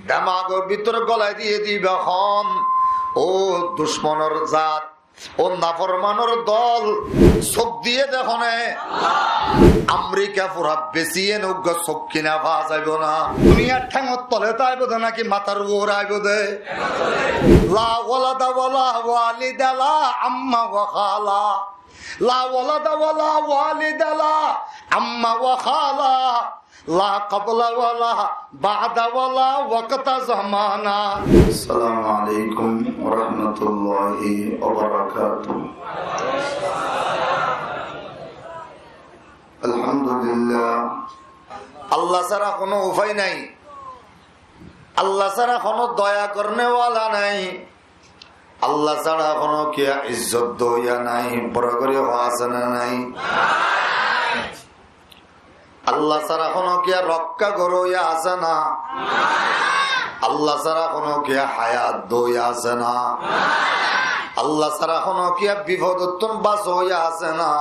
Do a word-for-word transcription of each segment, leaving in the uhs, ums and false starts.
Demagor bútore golai diyé de íba hon, ó ducmonor zat, ó naformanor dol, sók diyé de hone? Amrika fura besiye né, uggwá sók kiná fa zaibo na. Duniyar théngor tole táibo de náki matár uore aibo de? لا ولد ولا والد لا عم وخالة. لا ولد ولا والد لا عم وخالة. لا قبل ولا بعد ولا وقت زمان. السلام عليكم ورحمة الله وبركاته. الحمد لله. Allah sára honó ufái nái. Allah sára honó doya kornewala nái. Allah sára honó kiyá izzot doya nái, boro gorí hoó asé né nái? Allah sára honó kiyá rokká goróya asé né? Allah sára honó kiyá hayat doya asé né? Allah sára honó kiyá bifodottún basoya asé né?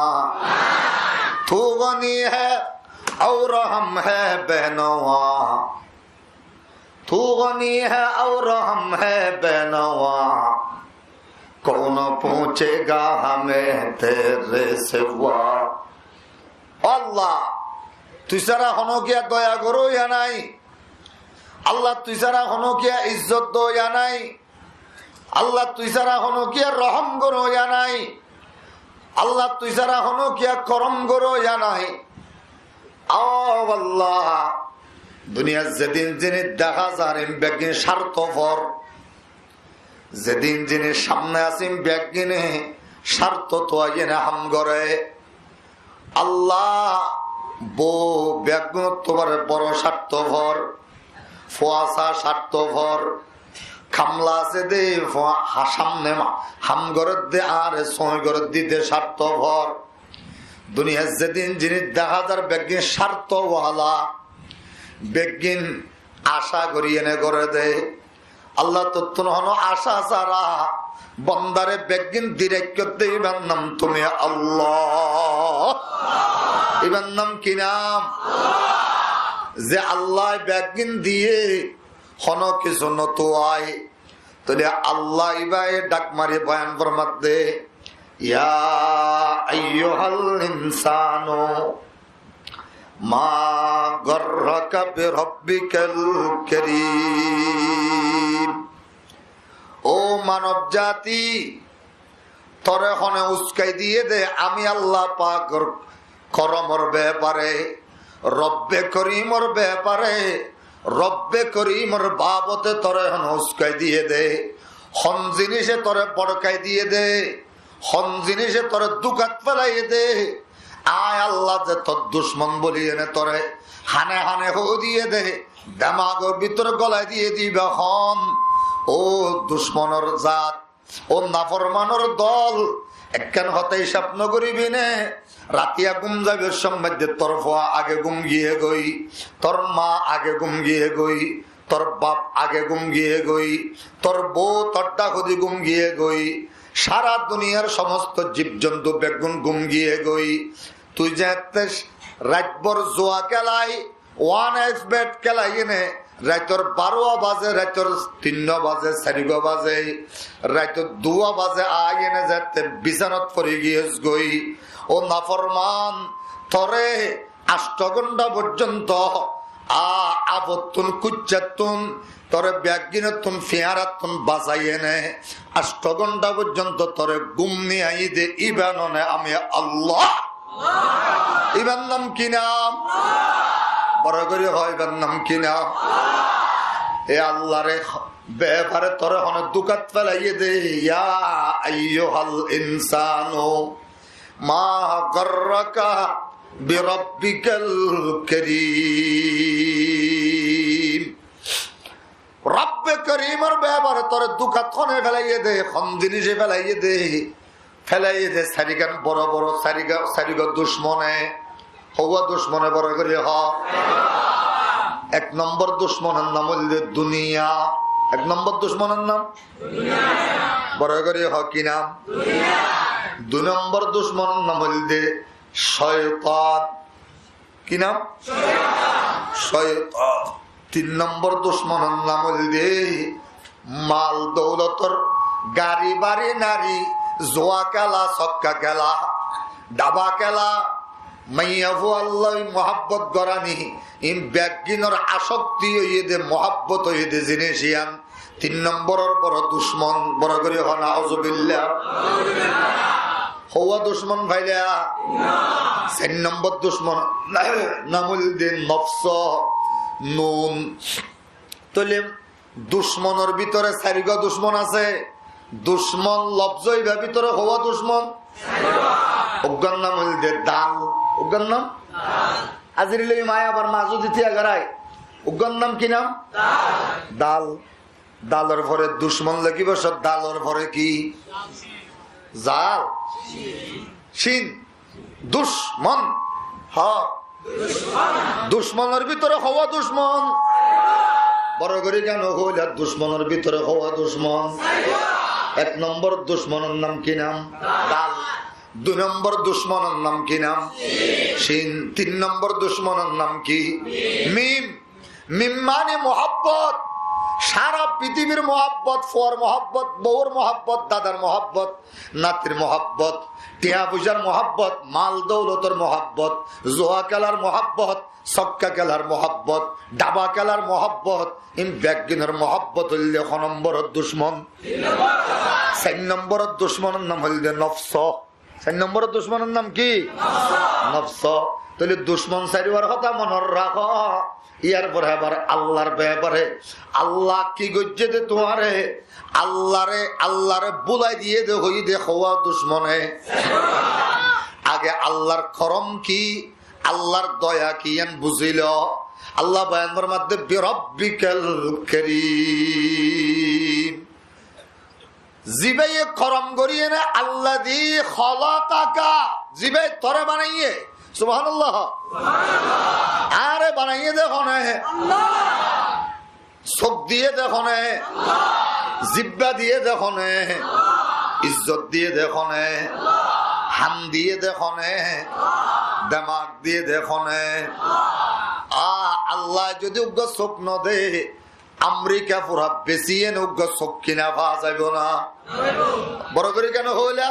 تو غنی ہے اور ہم ہیں بے نوا. تو غنی ہے اور ہم ہیں بے نوا، کون پوچھے گا ہمیں تیرے سوا؟ Allah, tui sára honó kiyá doya goróya nái. Allah, tui sára honó kiyá izzot doya nái. Allah, tui sára honó kiyá rohom goróya nái. Allah, tui sára honó kiyá korom goróya nái. Ó Allah, duniyat zedin zinis deká zar ín beggín sártofor. Zedin zinis sámne asé ín beggíne sárto tuaiyéne ham goré. Allah, bou beggúnottú boro sártofor, fuasá sártofor, kamla asé dé, fua-, ha-, sámne ma-, ham gorédde, añáre sói gorédde dé sártofor. Duniyat zedin zinis deká zar beggín sártowala, beggín acá goríyene goré dé. Allah tottún honó acá sára bondare beggín di raikké dé, íbar nam tumi Allah. Íbar nam ki nam? Ze Allah beggín diyé, honó kissú no tuwai. Tóile Allah íbaye dhak mari boyan formadde, يا أيها الإنسان ما غرك بربك الكريم. Ó manob zati, tore hone uskai diyé dé, ami Allah pakor koromor bepare, Robbe Korimor bepare, Robbe Korimor babote tore hone uskai diyé dé, hon zinise tore bodhkai diyé dé, hon zinise tore dukat felaiyé dé, añí Allah ze tor ducmon buli ene tore hane hane hoi diyé dé, demagor bútore golai diyé dé íba hon, ó ducmonor zat, ó naformanor dol, ekkán hotá hísab no goribi né? Ratiya gúm zaibar somot de tor fua age gúm giyé goi, tor ma age gúm giyé goi, tor baf age gúm giyé goi, tor bou tor dhakudi gúm giyé goi, sára duniyar somosto zib zontu beggún gúm giyé goi. Tui zeéñtte rait bor zua kelai, wan es bet kelaiyéne, raitor barowa baze, raitor tinnowa baze, sarigua baze, raitor duwa baze, aiyéne zeéñtte bisanat fori giyós goi. Ó naforman, tore acto gonta forzonto, a, afottún, kuccattún, tore beggínottún, fiáñrattún basaiyéne, acto gonta forzonto tore gúm niyaiyé dé, íba none ami Allah. Íbar nam ki nam? Boro gori hoó, íbar nam ki nam? E Allahr bepare tore hone dukat felaiyé dé, يا أيها الإنسان ما غرك بربك الكريم. Robbe Korimor bepare tore dukat hone felaiyé dé, hon zinise felaiyé dé? Felaiyé dé sarigan boro boro, sariga-, sarigua ducmone. Houwa ducmone boro gori hoó? Ek nombor ducmonor nam óilde duniya. Ek nombor ducmonor nam? Boro gori hoó ki nam? Dui nombor ducmonor nam óilde coitan. Ki nam? Coitan. Tin nombor ducmonor nam óilde mal doulotor, gari bari nari, zuwa kéla, sokka kéla, daba kéla, maiyafuwar lói muhábbot gorani, in beggínor asokti óiye de, muhábbot óiye de zinis iyan. Tin nomboror boro ducmon, boro gorí hoó, nauzubillah. Houwa ducmon faila? Sair nombor ducmon nam óilde nofs, nun. Tóile ducmonor bútore sairgua ducmon asé. Ducmon lofzó ibá bútore houwa ducmon? Uggwar nam óilde dal. Uggwar nam? Aziri loi maiyafuwar ma zodi tiya gorái. Uggwar nam ki nam? Dal. Dalor fore ducmon lekibo, só dalor fore ki? Zal. Cin. Ducmon. Hoó. Ducmonor bútore houwa ducmon? Boro gorí kiyá no hoilá, ducmonor bútore houwa ducmon? Ek nombor ducmonor nam ki nam? Dal. Dui nombor ducmonor nam ki nam? Cin. Tin nombor ducmonor nam ki? Mim. Mim mani muhábbot. Sára fitibir muhábbot, fuwar muhábbot, bouwor muhábbot, dadar muhábbot, natir muhábbot, tiañ foisár muhábbot, mal doulotor muhábbot, zuwa kélar muhábbot, sokka kélar muhábbot, daba kélar muhábbot, in beggínor muhábbot óilde hó nombor ducmon? Sair nombor ducmonor nam óilde nofs. Sair nombor ducmonor nam ki? Nofs. Tóile ducmon sairwar hotá monot rakó. Iyar fore abar Allar befare, Allah ki goijjé de tuáñre, Allare, Allare búlai diyé de hoiyé de houwa ducmone. Age Allar korom ki, Allar doya ki, iyan buzílo. Allah boyan formadde, "Bi rabbikal karim." Zibáye korom goríye né, allazi khalaqaka, zibáye tore banaiyé. Subhanallah. Añáre banaiyé de hone? Sók diyé de hone? Zibba diyé de hone? Izzot diyé de hone? Han diyé de hone? Demak diyé de hone? A, Allah zodi uggwá sók no de, Amerika fura besiye né uggwá sók kina fa zaibo na? Boro gorí kiyá no hoilá?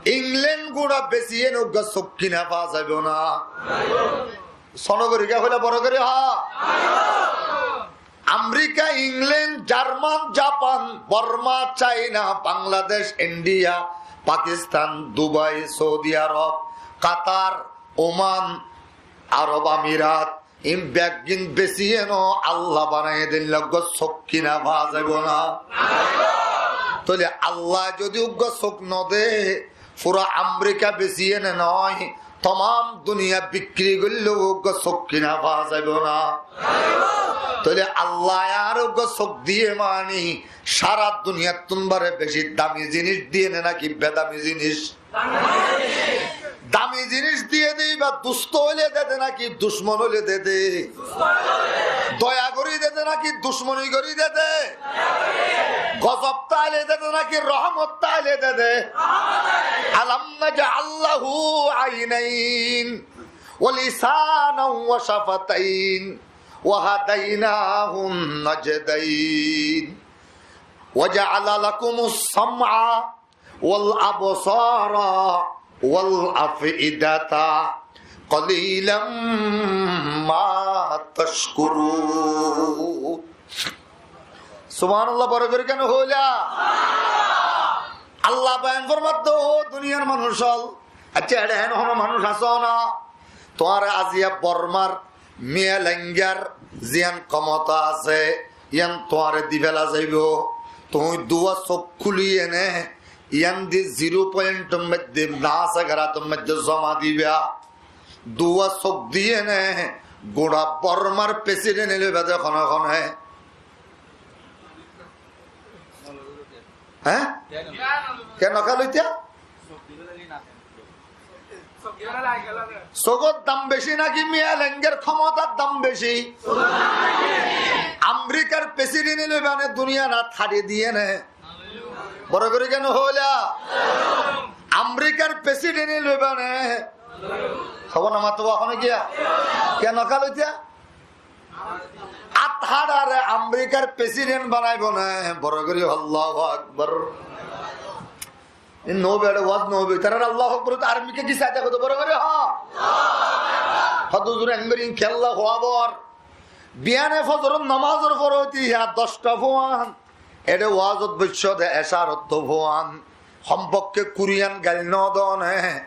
Ingland gura besiye né uggwá sók kina fa zaibo na? Sono gorí kiyá hoilá, boro gorí hoó. Amerika, Ingland, Jarman, Japan, Borma, Caina, Bangladec, India, Pakistan, Dubai, Saudi Arob, Katar, Oman, Arob Amirat, in beggín besiye no, Allah banaiyé de, uggwá sók kina fa zaibo na? Tóile Allah zodi uggwá sók no de, fura Amerika besiye né no, tomam duniya bikri goillé uggwá sók kina fa zaibo na? Tóile Allah añáre uggwá sók diyé mani, sára duniyattún bare beci dami zinis diyé né náki bedami zinis? Dami zinis diyé de, ibá dustó óile de de náki ducmon óile de de? Doya gorí de de náki ducmoni gorí de de? Gozob táile de de náki rohmot táile de de? Alam naj'al lahu aynayn wa lisanan wa shafatayn wa hadaynahu najdayn wa ja'ala lakumus sam'a wal absara wal af'idata, qalilan ma tashkurun. Subhanallah, boro gorí kiyá no hoilá? Allah boyan formadde, ó duniyar manúic ól, accá, eçe hén hono manúic asó na? Tuáñre aziya Bormar Miya Lengar ziyan komota asé, iyan tuáñre di fela zaibo. Tuñí duwa sók kúliye né, iyan di ziro pointor maze, nasagarát or maze zoma diba. Duwa sók diye né, gura Bormar president e loiba de hone hone. Hé? Kiyá no kál óita? Sókor dam beci náki Miya Lengar komotar dam beci? Amerikar president e loiba né, duniyat hári diye né? Boro gorí kiyá no hoilá? Amerikar president e loiba né? Hobor no mato, ehón kiyá? Kiyá no kál óita? Át háçare Amerikar president banaibó né, boro gorí Allahu Akbar. Iín no beçe waz no óibo, itarar Allahu Akbar, armike ki saide hoó de boro gorí hoó. Hoó de huzur, engorí iín kiyólla hoó abar. Biyane fozoror nomazor fore óite ya doc ta fuan, eçe wazot boiccé de, ecar ottu fuan, hompokké kuri an gail no done,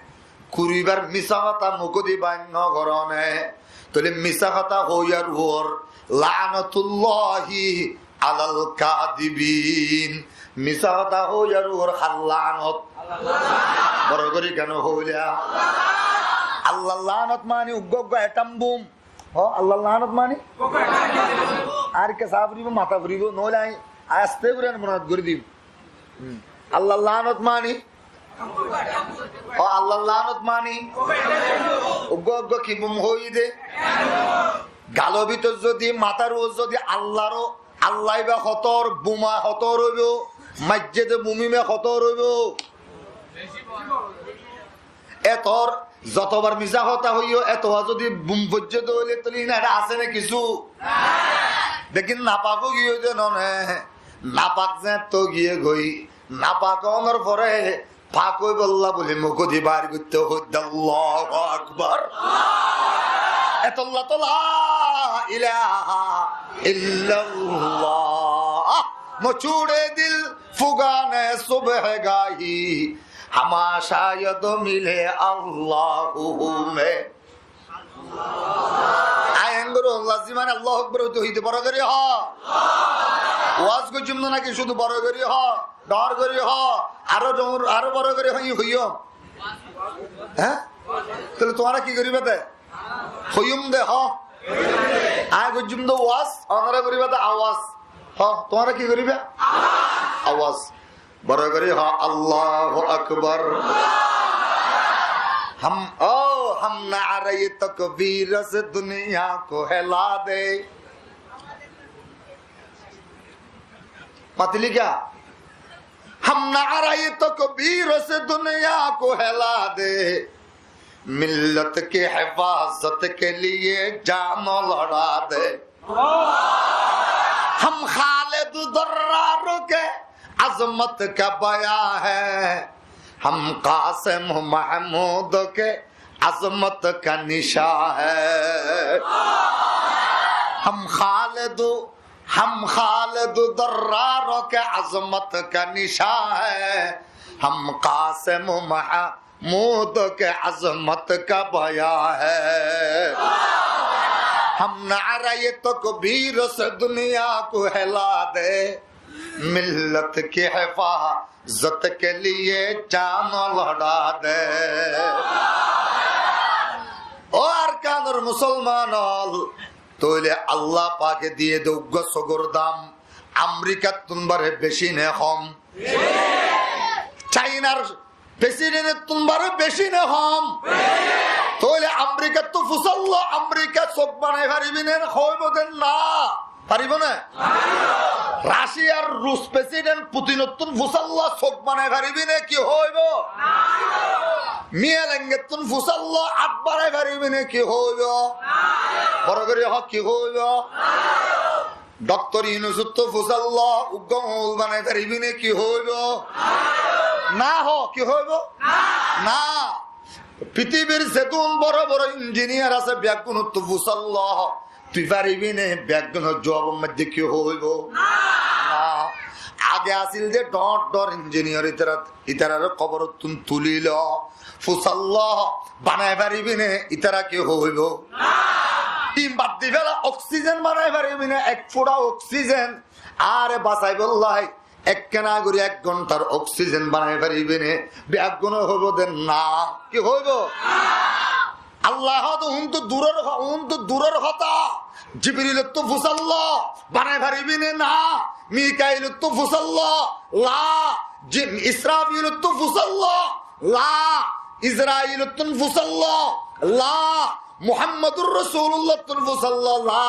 kuri bar misá hotá mukódi bair no gorone, tóile misá hotá hoiyar uore lanatullahi alal kadibin. Misá hotá hoiyar uore hár lanot? Boro gorí kene hoilá? Allar lanot mani uggwá uggwá atom bom. Ó, Allar lanot mani? Ar ke saf foribo, mata foribo, noóile añí aste gorí monot gorí dim. Hm. Allar lanot mani? Ó, Allar lanot mani? Uggwá uggwá ki bom hoiyé de? Galor bútore zodi, matar uore zodi Allar, Alla iba hotor, bom hotor óibo, maijjé de bom iba hotor óibo. Etor zotobar misá hotá hoiyó, eto zodi bom foijjé de óile, tóile iín ar asé né kissú? Dekín napak ói giyé de none, napak zeéñtte giyé goi, napak ónor fore pak óibolla buli mukódi bair goitté hoó de Allahu Akbar. Etolla to la ilaha illallah. No chhode dil fugane subhgahi, hama shayad mile Allahu mein. Añí enggori lazimane Allahu Akbar hoité hoité boro gorí hoó. Waz goijjum de náki cúdu boro gorí hoó, dhoóñr gorí hoó, aró dhoóñr, aró boro gorí hoó, iín hoiyúm. Há? Tóile tuáñra ki goríba de? Hoiyúm de hoó. Añí goijjum de waz, onára goríba de awaz. Hoó, tuáñra ki goríba? Awaz. Boro gorí hoó, Allahu Akbar. Hum, o, hum naare takbir se duniya ko hila de. Matilí kiyá? Hum naare takbir se duniya ko hila de. Millat ki hifazat ke liye jaan lawta de. ہم خالد درار کے عظمت کا بیاں ہیں، ہم قاسم محمود کے عظمت کا نشاں ہیں۔ ہم خالد، ہم خالد درار کے عظمت کا نشاں ہیں، ہم قاسم مح-، محمود کے عظمت کا بیاں ہے۔ ہم نعرۂ تکبیر سے دنیا کو ہلا دے، ملت کی حفاظت کے لیے جان لڑا دے۔ Ó Arkanor musolman ól, tóile Allah pake diye de uggwá sógor dam Amerikattún bare beci ne hom? Cainar Presidentottún baró beci né hom? Tóile Amerikattú fusállo, Amerika sók banai faribi né? Hoibo de na. Faribo né? Rasiyar Rus president Putinottún fusállo, sók banai faribi né? Ki hoibo? Miyalengettún fusállo, át banai faribi né? Ki hoibo? Boro gorí hoó, ki hoibo? Doktor Yunusottú fusállo, uggwá oñgul banai faribi né? Ki hoibo? Na hoó, ki hoibo? Na. Pitibir zedún boro boro injiniyar asé, beggúnottú fusállo, tui faribi né? Beggúnor zuwabor maze ki hoibo? Na. Age asíl de dhoóñr dhoóñr injiniyar, ítara, ítarare koborottún tulilo, fusállo, banai faribi né? Ítara ki hoibo? Na. Ín bad di féla, oksijén banai faribi né? Ek fura oksijén añáre basaibólla, ekkená gorí ek gonthar oksijén banai faribi né? Beggúne hoibo de na. Ki hoibo? Na. Allah hoó de, iín to duror ho-, iín to duror hotá. Jibrilottú fusállo, banai faribi né? Na. Mikailottú fusállo, la. Ji-, Israfilottú fusállo, la. Israilottún fusállo, la. Muhammadur Rasulullattún fusállo, la.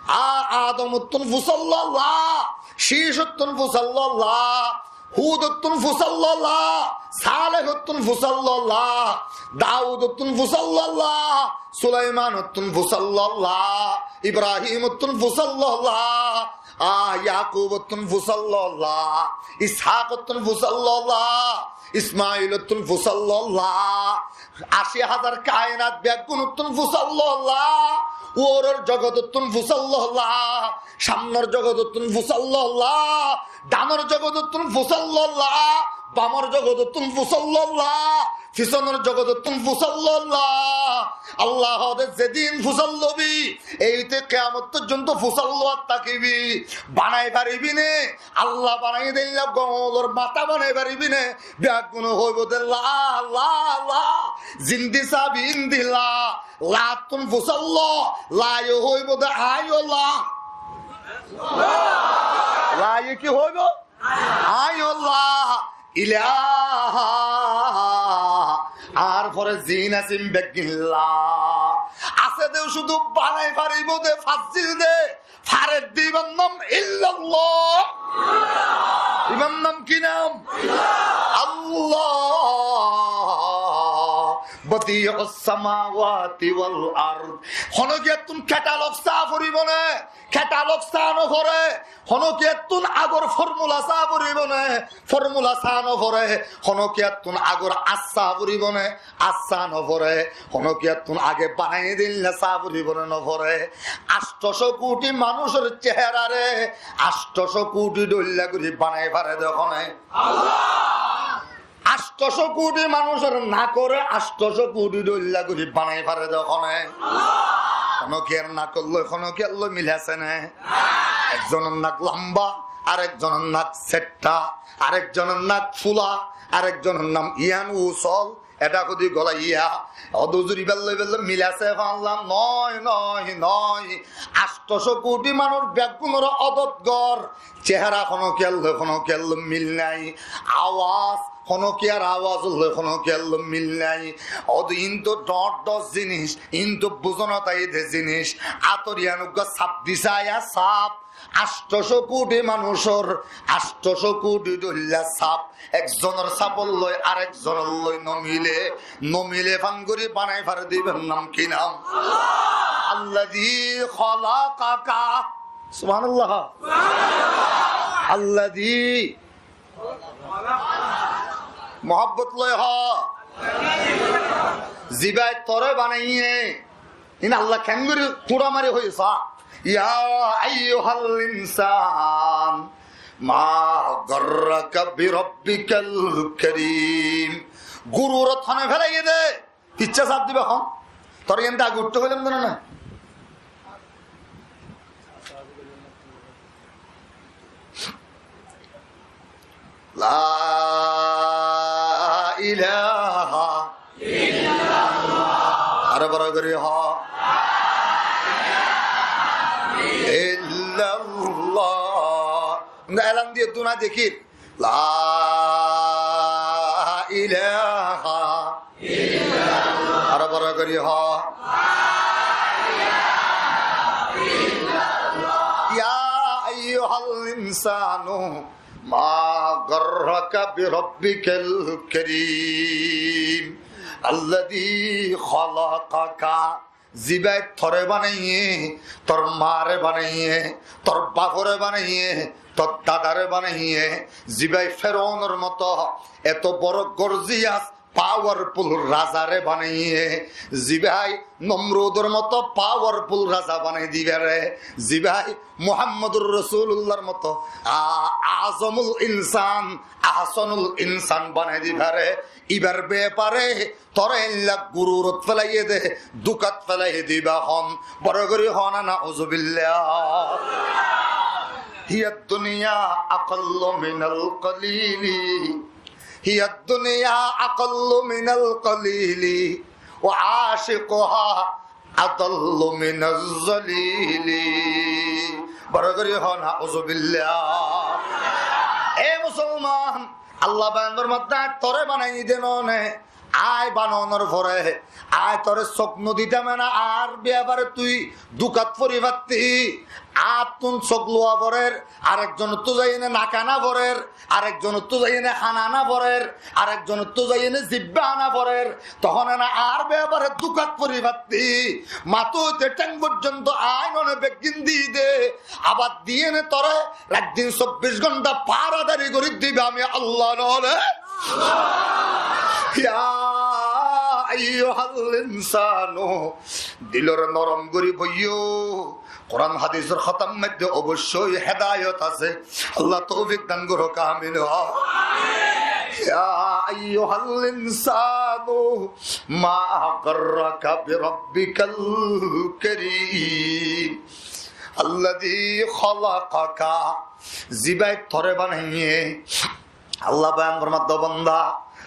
A-, Adomottún fusállo, la. Cicottún fusállo, la. Húdottún fusállólla, Sálehottún fusállólla, Daúdottún fusállólla, Suleimanottún fusállólla, Ibrahimottún fusállólla, a, Yakubottún fusállólla, Ishakottún fusállólla, Ismailottún fusállólla, ací házar kainat beggúnottún fusállólla, uoror jogotottún fusállólla, samnor jogotottún fusállólla, danor jogotottún fusállólla, bamor jogotottún fusállólla, fisónor jogotottún fusállólla. Allah hoóde zedin fusállóbi, eite kiyamot foijjonto fusállóat tákibi. Banai faribí né? Allah banaiyé dé eilla gomolor matá banai faribí né? Beggúne hoibó dé, la, la, la. Zindi sabi indi la. Lattún fusálló, laye hoibó dé, aññí ó la. Laye ki hoibó? Aññí ó la. Ilaha. Añár fore zin asé ín beggín la. Asé dé cúdu banai faribó dé, fazzil dé. Faredde ibár nam illallah. Ibár nam ki nam? Allah. Badius samawati wal ard. Honókiyattún catalog saá foribó né? Catalog saá noforé. Honókiyattún agor formula saá foribó né? Formula saá noforé. Honókiyattún agor ás saá foribó né? Ás saá noforé. Honókiyattún age banaiyé dé eilla saá foribó né noforé? Ancto cót kuthi manúcor ceherare ancto cót kuthi dhoilla gorí banai fare dé hone? Allah! Ancto cót kuthi manúcor nakoré ancto cót kuthi dhoilla gorí banai fare dé hone? Allah! Honókiyar nakollói honókiyallói mil asé né? Ekzonor nak lamba, arekzonor nak setta, arekzonor nak fula, arekzonor nam yián usol, Eçé hodi golaiya, ó huzur, ibár loi ibár loi mil asé fán lam, noó, noó, noó. Ancto cót kuthi manúc beggúnor odot gor. Cehera honókiyar loi honókiyar loi mil nái. Awaz, honókiyar awaz loi honókiyar loi mil nái. Ó de, iín to dhoóñr dhoóñr zinis, iín to buzónot aiyé de zinis. Átor yián uggúa saf di saiya, saf. Ancto cót kuthi manúcor, ancto cót kuthi dhoilla saf, ekzonor safot loi arekzonor loi nomile, nomile fán gorí banai fare de ibár nam ki nam? Allazi khalaqaka. Subhanallah. Allazi. Muhabbot loi hoó. Zibáye toré banaiyé. Iín Allah keéngorí kúñça mari hoiyé sá. Ya ayyuhal insan, ma garraka bi rabbikal karim. Gururot hone félaiyé dé. Icca saf diba hon. Tor iín dagi uiththé hoilám de na? La ilaha illallah. Aró boro gorí hoó. Illallah. Elan diyé duna dekír. La ilaha illallah. Aró boro gorí hoó. Ya ayyuhal insanu, ma garraka bi rabbikal karim, allazi khalaqaka. Zibáye toré banaiyé, tor maáre banaiyé, tor baforé banaiyé, tor dadaré banaiyé, zibáye Ferónor moto eto boro gorziyas, powerful razaré banaiyé, zibáye Nomrudor moto powerful raza banai dibaré, zibáye Muhammadur Rosulullar moto a-, azomul insan, ahsanul insan banai dibaré, ibár bepare toré eilla gururot félaiyé dé, dukat félaiyé dé ibá hon. Boro gorí hoó na, nauzubillah. Hiyad dunya aqallu minal qalili. Hiyad dunya aqallu minal qalili. Wa ashiquha adallu minaz zalili. Boro gorí hoó na, nauzubillah. E musolman, Allah bayan formar de, toré banaiyé dé noó né, aññí banonor fore aññí tore sók noditám ena, añár biyafare tui dúkat fori fatti. Añáttun sók luwa forer, arekzonottú zaiyene nak ana forer, arekzonottú zaiyene han ana forer, arekzonottú zaiyene zibba ana forer, tohón ena añár biyafare dúkat fori fatti. Matá óite théng foijjonto aññí none beggín di de, abar diyene tore raiddin sobbic gónta paharadari gorí diba ami Allah none. Ya ayyuhal insanu, dilore norom gorí boiyó. Kuran hadisor hotár moidde oboicco hédayot asé. Allah toufik dan gorouk, amin. Ya ayyuhal insanu, ma garraka birabbikal karim. Alladhi khalaqaka, zibaye tore banaiye. Allah boyan formar de, banda,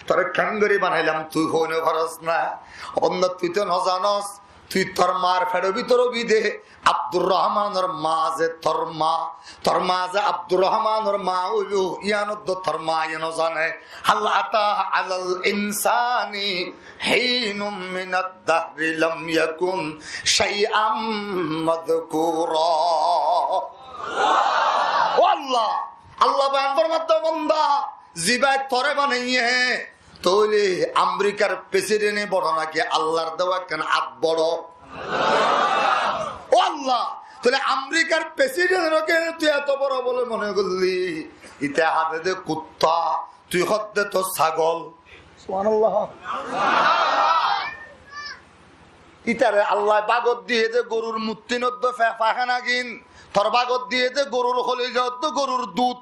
tore keéngori banailam tui hoi no faros na. Banda, tui to no zanos, tui tor mar feçor bútore óibi de Abdur Rohmanor ma ze tor ma, tor ma ze Abdur Rohmanor ma óibo, yián to tor maye no zane. Hal ata alal insani hinun minad dahri lam yakun shay'an madhkura. Ó Allah, Allah boyan formar de, banda, zibaye tore banaiye, tóile Amerikar presidente boro naki Allahr dewa ekkán at boro? Ó Allah, tóile Amerikar presidente ore tui eto boro bole mone goillí, ite hade de kutta, tui hodde to sagol. Subhanallah. Itare Allah bagot diye de gorur muttin oddo fe-, fahana gin, tor bagot diye de gorur holija oddo gorur dud.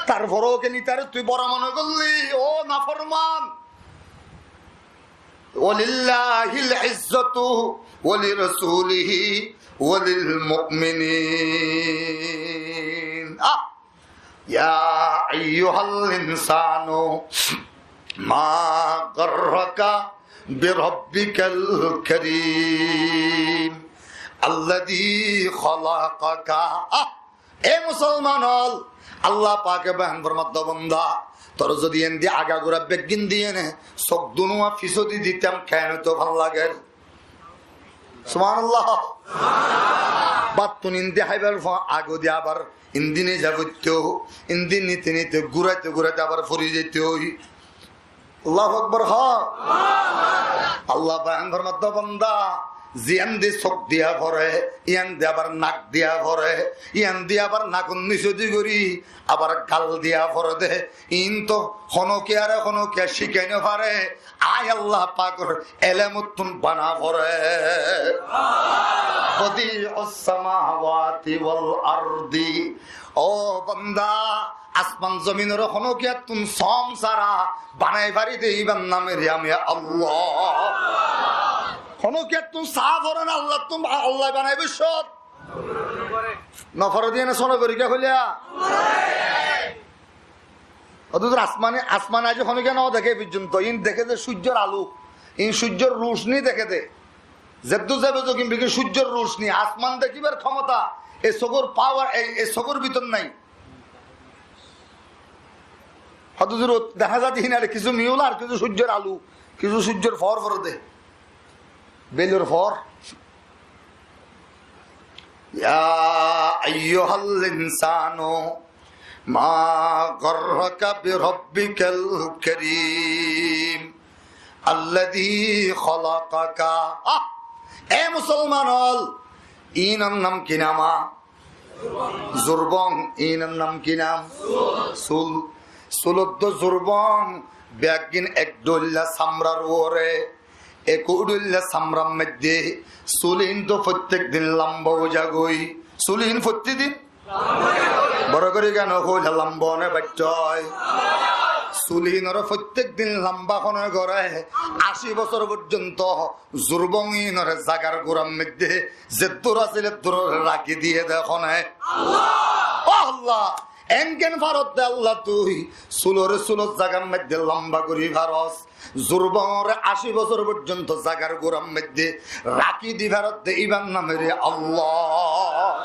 Tarfore ken itare tui boro mone goillí, ó naforman. Walillahil izzatu walirasulihi walilmu'minin. Ah! Ya ayyuhal insanu, ma garraka birabbikal karim, alladhi khalaqaka. Ah, e musolman ol, Allah pake boyan formar de, banda, tor zodi endi agagura beggín diyene sók dunuwa fisodi ditam, keén to fán lager? Subhanallah. Battun indi háibar fo-, agodi abar indi niza foitto, indi nite nite guraite guraite abar fori zaito. Allahu Akbar, ha. Allah boyan formar de, banda, ziyán di sók diya fore, yián di abar nak diya fore, yián di abar nakor nisodi gorí abar gal diya fore de. Iín to honokiyare honokiya cíkai no fare. Aññí Allah pakor elemottún bana fore. Badi'us samawati wal ardi. Ó banda, asman zominore honokiyattún som sára banai fari de, ibar nam eri ami Allah. Honokiyattún sa fore na, Allahtún, Allah banaibo cót. No fore de yián sóno gori ki hoilá? Óddur asmane, asmane aijja honokiya no deké foijjonto, iín deké de sujjor alu, iín sujjor rucni deké de. Zeddur zaibo zogin beggín sujjor rucni, asman dekíbar kemota e sókor power, e, e sókor bútore nai. Óddur dura dehá za de híin, ar kissú miyul, ar kissú sujjor alu, kissú sujjor foór fore de. Beilor foór. Ya ayyuhal insanu, ma garraka birabbikal karim, alladhi khalaqaka. Ah, e musolman ol, iínor nam ki nam? Zurbong. Iínor nam ki nam? Sul. Sul oddo zurbong, beggín ek dhoilla samrar uore. Ekku dhoilla samrar moidde sul iín to fottek din lamba ói zagói. Sul iín fottek din boro gori kene hoilé lamba óne baittó. Sul iínore fottek din lamba hone gore, aci bosór foijjonto zurbong iínore zagar gurar moidde zeddur asíl eddur raki diye de hone? Ó Allah, enken faros de Allah tui, sulore sulor zagar moidde lamba gori faros. Zurbongore aci bosór foijjonto zagar gurar moidde raki di faros de, ibar nam eri Allah.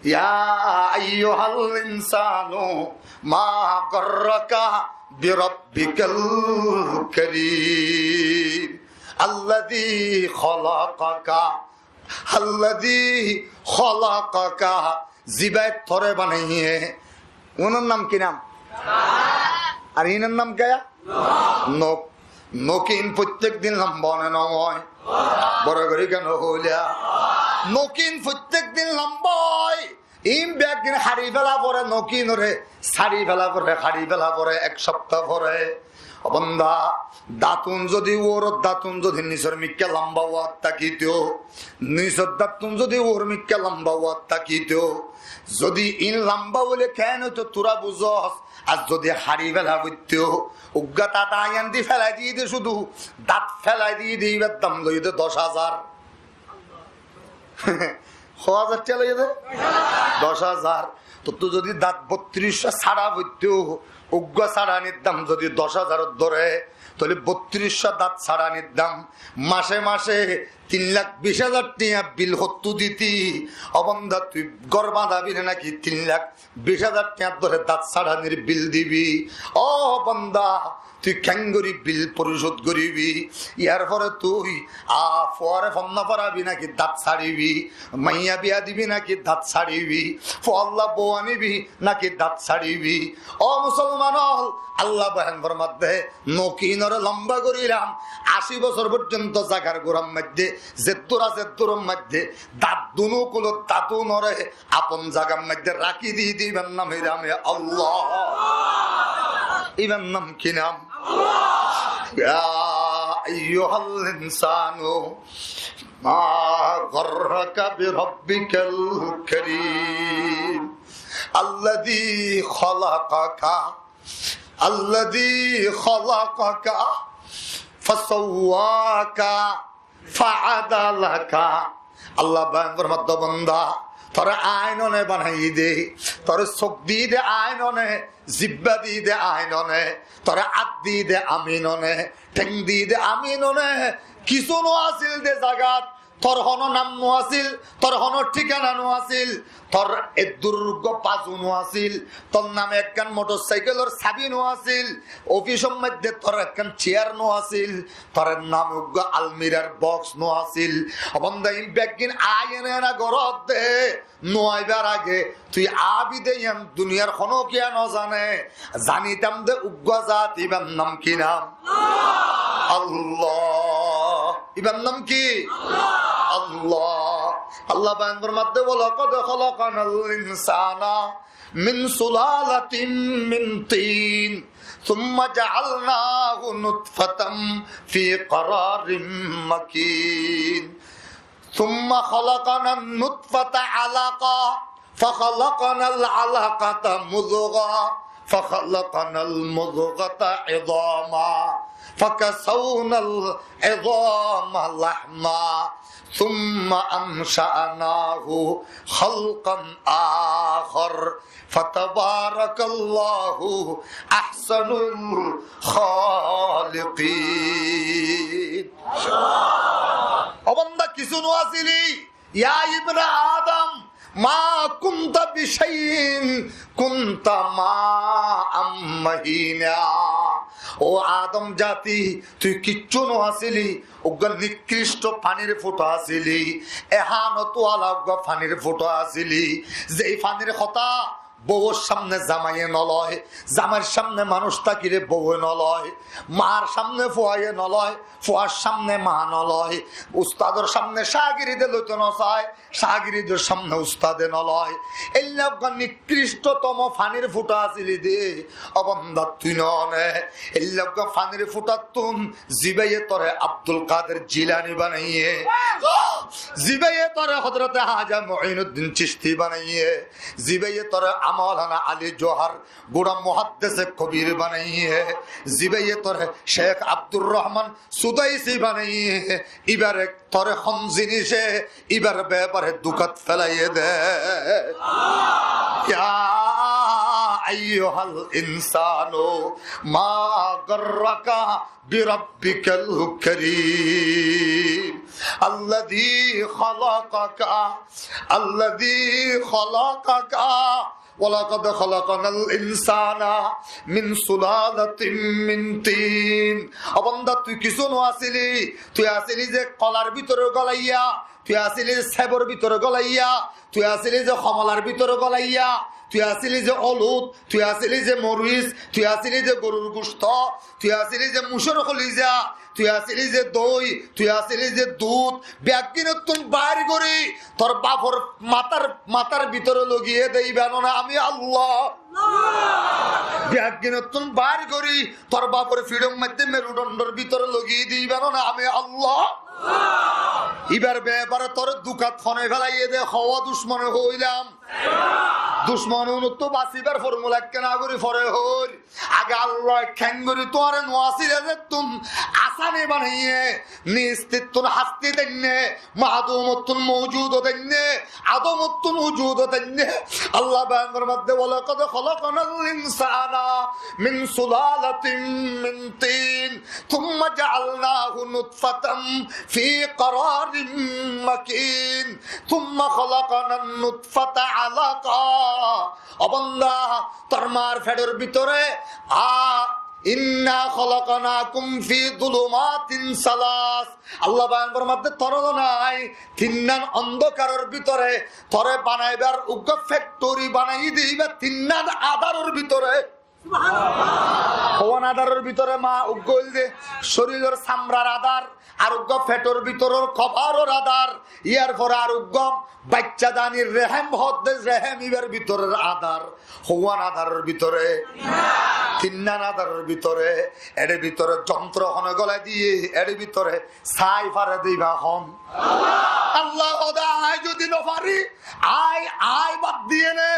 Ya ayyuhal insanu, ma garraka بربك الكريم الذي خلقك الذي خلقك, zibaye tore banaiye. Unor nam ki nam? Ar inor nam ki? Nok. Nok in fottek din lamba one noó? Boro gori kiyá no hoila? Nok in fottek din lamba ói. In beggín hári fela fore, nok inore sári fela fore, hári fela fore, ek sopta fore. Ó banda, dattún zodi uoror dattún zodi nisor mikká lamba óat tákito, nisor dattún zodi uor mikká lamba óat tákito, zodi in lamba óile keén óito tuáñra buzós, ar zodi hári fela foitto, uggwá datta aiyán di felai diyé de cúdu, datt felai diyé de, ibar dam loiyé de doc házar. Hoó házar tiañ loiyé de? Doc házar. Tottú zodi datt bottiríccwá sára foitto, uggwá sáranir dam zodi doc házar dóre, tóile bottiríccwá datt sáranir dam, mace mace tin lak bic házar tiañ bil hottú diti? Ó banda, tui gór bañdabi né náki tin lak bic házar tiañ dóre datt sáranir bil dibi? Ó banda, tui keéngori bil forisód goribi? Yar fore tui, a, fuare fonná forabi náki datt sáribi? Maiya biya dibi náki datt sáribi? Fualla bou anibi náki datt sáribi? Ó musolman ól, Allah boyan formadde, nok inore lamba gorilam, aci bosór forzonto zagar gurar maze, zeddúr asé eddúror maze, datt dunú kulot dattúnore apon zagar maze raki diyé de, ibar nam ki nam? Allah. Ibar nam ki nam? يا أيها الإنسان ما غرك بربك الكريم الذي خلقك الذي خلقك فسواك فعدلك. Allah boyan formadde, banda, tore ain one banaiyé de, tore suk diyé de ain one, zibba diyé de ain one, tore át diyé de amin one, theng diyé de amin one, kissú no asíl de zagat, tor hono nam no asíl, tor hono thíkana no asíl, tor eddúr uggwá bazu no asíl, tor name ekkán motorsaikilor sabi no asíl, ofisor maze tor ekkán ciyar no asíl, tor name uggwá almirar boks no asíl. Ó banda, in beggín ain ena goródde, no aibar age tui abi de, yián duniyar hono kiyá no zane. Zanitam de uggwá zat, ibar nam ki nam? Allah. Ibar nam ki? Allah. Allah boyan formadde, ولقد خلقنا الإنسان من سلالة من طين ثم جعلناه نطفة في قرار مكين. ثم خلقنا النطفة علقة فخلقنا العلقة مضغة فخلقنا المضغة عظاما فكسونا العظام لحما ثم أنشأناه خلقا آخر فتبارك الله أحسن الخالقين. Ó banda, kissú no asíli? يا ابن آدم ما كنت بشيء كنت ماء مهينا. Ó Adom zati, tui kiccú no asíli, uggwá nikkristo fanir futa asíli, ehanot wala uggwá fanir futa asíli, zei fanir hotá bouwor samne zamaiye no loi, zamair samne manúic tákile bouwe no loi, mar samne fuaye no loi, fuar samne ma no loi, ustador samne cagiride loito no sai, cagiridor samne ustade no loi. Eilla uggwá nikkristotomo fanir futa asíli de, ó banda, tui no ne. Eilla uggwá fanir futattún zibáye tore Abdul Kader Jilani banaiye, zibáye tore Hozrote Haja Muinuddin Cishti banaiye, zibáye tore Maulana Ali Johar gura muhaddese kobir banaiye, zibáye tore Cekh Abdur Rohman Sudaisi banaiye, ibare tore hon zinice ibar bepare dukat felaiye de. يا أيها الإنسان ما غرك بربك الكريم الذي خلقك الذي خلقك ولقد خلقنا الإنسان من سلالة من طين. Ó banda, tui kissú no asíli, tui asíli ze kolar bútore golaiyá, tui asíli ze sébor bútore golaiyá, tui asíli ze homolar bútore golaiyá, tui asíli ze olud, tui asíli ze moris, tui asíli ze gorur gucto, tui asíli ze mucór koliza, tui asíli ze dói, tui asíli ze dud, beggúnottún baáir gorí tor bafor matár, matár bútore logiyé de íba no né ami Allah. Beggúnottún baáir gorí tor bafor fiçór maze merudondor bútore logiyé de íba no né ami Allah. Íbar befare tore dukat hone felaiyé de hoó ducmone hoóilam. Ducmon unottú basíbar formula ekkena gorí fore hoóir. Age Allah keéngorí tuáñre no asíl ezettún asani banaiyé, nistittún hasti deinné, madumottún moujud deinné, adomottún ujud deinné. Allah beyan formar de, ولقد خلقنا الإنسان من سلالة من طين ثم جعلناه نطفة في قرار مكين ثم خلقنا النطفة علقة. Ó banda, tor mar feçor bútore, a, إنا خلقناكم في ظلمات ثلاث. Allah beyan formar de, tore no né tinnan ondokaror bútore tore banaibar uggwá fektori banaiyé de íba tinnan adaror bútore. Hoón adaror bútore ma uggwá óilde córilor samrar adar, ar uggwá feçor bútoror kobaror adar, yar fore ar uggwá baccadanir rehem hoódde rehem íbar bútoror adar. Hoón adaror bútore, tinnan adaror bútore, ere bútore jontro hone golai diyé, ere bútore sai fare de íba hon? Allah. Hoó de añí zodi no fari, añí, añí bad diyéne,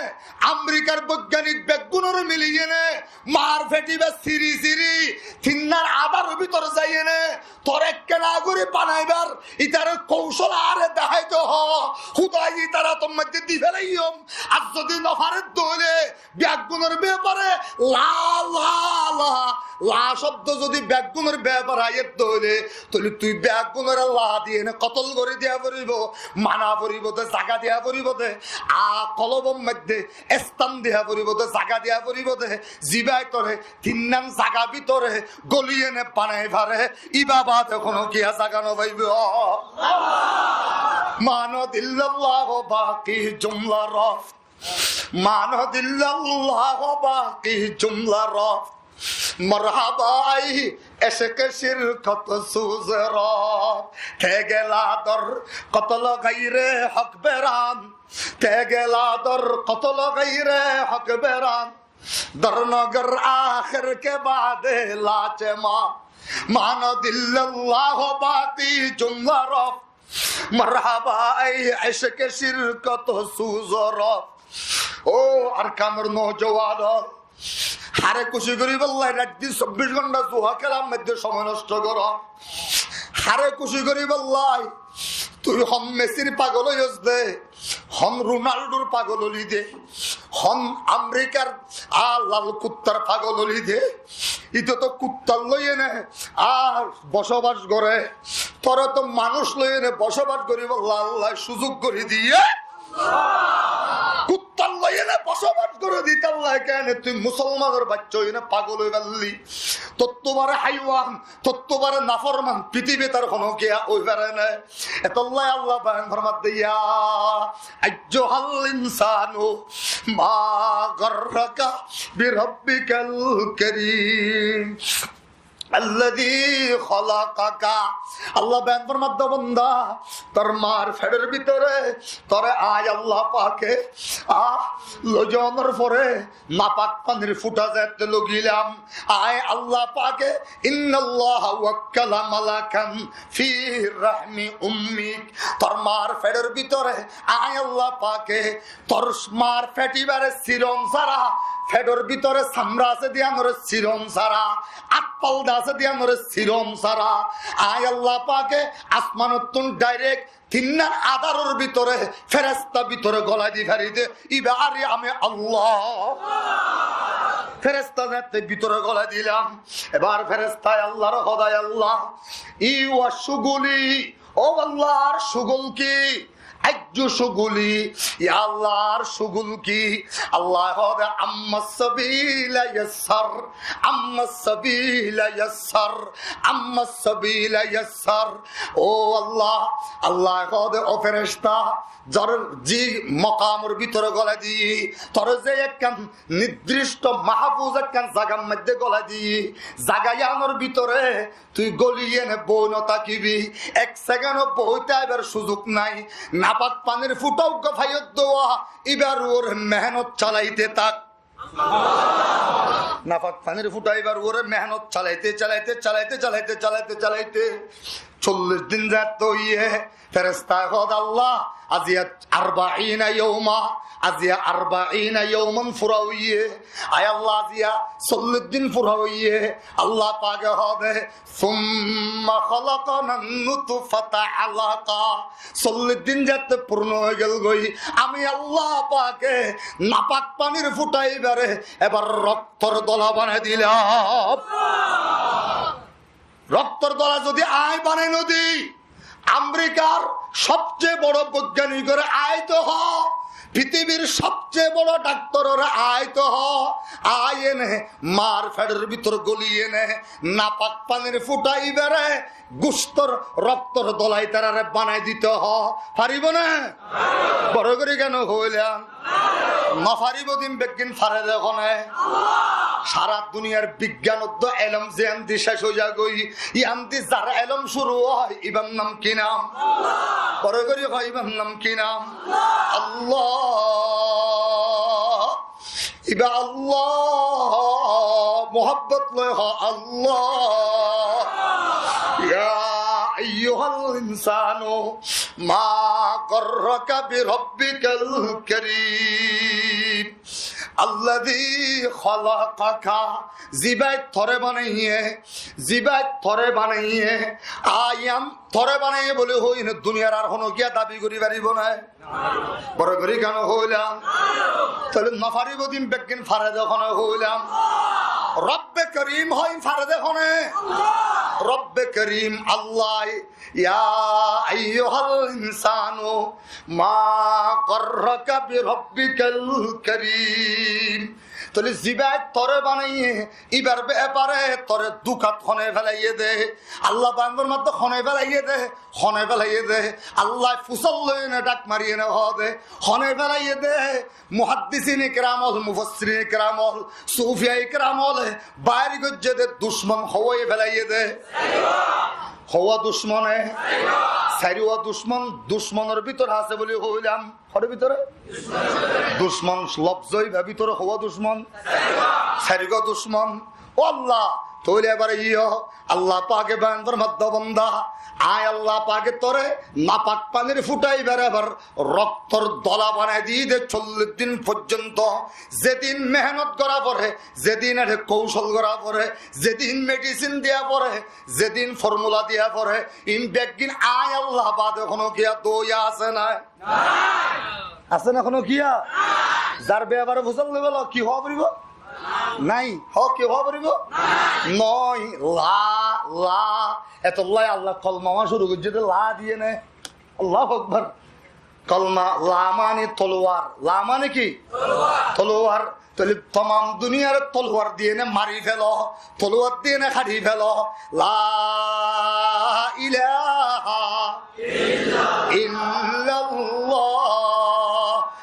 Amerikar boigyanik beggúnore miliyéne, mar feçibá siri siri, tinnan adaror bútore zaiyéne, tore ekkena gorí banaibar, itare koucol añáre dahái do hoó, Hudaye itar ator maze di felaiyum, ar zodi no fare de óile, beggúnor befare la, la, la, la cobdo zodi beggúnor befare aiyé de óile, tóile tui beggúnore la diyéne kotol gorí diya foribo, mana foribo de, zaga diya foribo de, a kolobor maze estan diya foribo de, zaga diya foribo de, zibáye tore tinnan zaga bútore goliyéne banai fare, íba bade hono kiya zaga no faibo. معنی دل الله باقی جملہ رفت. معنی دل الله باقی جملہ رفت. مرحبا ای عشق شیر کت سوز رفت. تیغ لادر قتل غیر حق بران. تیغ لادر قتل غیر حق بران. در نگر آخر که بعد لاچ ما. معنی دل الله باقی جملہ رفت. مرحبا ای عشق شیر کت سوز رفت. Ó Arkanor noujuwan, háre kúci goríballa rait din sobbic gonta zuwa kélar maze cómoi nosto goró. Háre kúci goríballa tui hon Mesir pagol óiyos de, hon Ronaldor pagol óli de, hon Amerikar a lal kuttar pagol óli de. Íte to kuttar loiyéne a bosóbas goré, tore to manúc loiyéne bosóbas goríballa Allah suzuk gorí diyé. Kuttar loiyéne bosóbas gorí diyé Allah, kene tui musolmanor bacca óiyéne pagol ói faillí? Tottú bore háiwan, tottú bore naforman fitibit ar hono kiya ói fare né? Etolla Allah beyan formar de, يا أيها الإنسان ما غرك بربك الكريم الذي خلقك. Allah beyan formar de, banda, tor mar feçor bútore tore añí Allah pake, a, loizainor fore napak fanir futa zette logilam, añí Allah pake, إن الله وكل ملكا في رحم أمك. Tor mar feçor bútore añí Allah pake tor mar feçibare sirom sára, feçor bútore samra asé de yíanore sirom sára, át falda asé de yíanore sirom sára, añí Allah pake asmanottún direct tinnan adaror bútore feresta bútore golai di fari de, íba ar ami Allah. Feresta zette bútore golai dilam. Ebar ferestaye Allahr hoó de, Allah, ই ওয়া শুগলি, ó Allah, ar cúgol ki? Aijjó cúguli, ya Allah, añár cúgul ki? Allah hoóde, amma sabila yassar, amma sabila yassar, amma sabila yassar. Ó Allah, Allah hoóde, ó feresta, zar zí mokamor bútore golai diyí, tore ze ekkán niddísto mahfuz ekkán zagar maze golai diyí, zaga yíanor bútore tui goli ene boi no tákibi, ek sekend boi táibar suzuk nai. Napak fanir futa uggwá faiyós de, íbar uore mehénot salaite tak. Napak fanir futa íbar uore mehénot salaite, salaite, salaite, salaite, salaite, salaite, sollic din zette óiye, ferestaye hoóde, Allah, aziya arbaina yawma, aziya arbaina yawman fura óiye. Ai Allah, aziya sollic din fura óiye. Allah pake hoóde, summa khalaqnan nutfata alaqa. Sollic din zette furon ói gelgoi, ami Allah pake napak fanir futa íbare ebar roktor dola banai dilam. Roktor dola zodi añí banai no di, Amerikar sobceye boro boigyanikore añí to hoó, pitibir sobceye boro daktorore añí to hoó, añí ene mar fedor bútore goli ene napak fanir futa íbare gustor roktor dola ítarare banai dito hoó. Faribo né? Boro gori kiyá no hoilam? No faribo din beggín fare de hone? Sara duniyar bigyanor do elom ziyán di cec ói zagoi, yían di zar elom curu ói, íbar nam ki nam? Boro gori hoó, íbar nam ki nam? Allah. Íba Allah, muhabbot loi hoó Allah. Ya ayyuhal insanu, ma garraka bi rabbikal karim, alladhi khalaqaka, zibaye tore banaiye, zibaye tore banaiye, añí tore banaiye buli hoi ene duniyar ar hono kiyá dabi gori faribo né? Boro gori kiyá no hoilam? Tóile no faribo din beggín fare de hone hoilam? Robbe Karim hoi fare de hone? Robbe Karim Allah. Ya ayyuhal insanu ma garraka bi rabbikal karim. Tóile zibaye tore banaiye, íbar bepare tore dukat hone felaiye de? Allah bandor modde hone felaiye de? Hone felaiye de? Allah fusal loi ene dhak mari ene hoó de, hone felaiye de? Muhaddisine keram ol, mufassirine keram ol, sufiyaye keram ole bair goijje de ducmon houwa felaiye de? Houwa ducmone? Sairwa ducmon, ducmonor bútore asé buli hoilam. Hore bútore? Ducmon lofzo íba bútore houwa ducmon? Sairwa ducmon. Ó Allah, tóile ebar iyó, Allah pake bayan formar de, banda, añí Allah pake tore napak fanir futa íbare ebar roktor dola banai di de sollic din foijjonto. Zedin mehénot gora fore, zedin ere koucol gora fore, zedin medicine diya fore, zedin formula diya fore, in beggín añí Allah bade hono kiyá dóiya asé né? Asé né hono kiyá? Zar bepare fusal loi bolo ki hoó foribo? Nai. Hoó, ki hoó foribo? Nai. La, la. Etolla Allah kolma curu goijje de la diye né. Allahu Akbar. Kolma, la mani toluwar. La mani ki? Toluwar. Toluwar. Tóile tomam duniyare toluwar diye ene mari felo, toluwar diye ene hári felo. La ilaha illallah.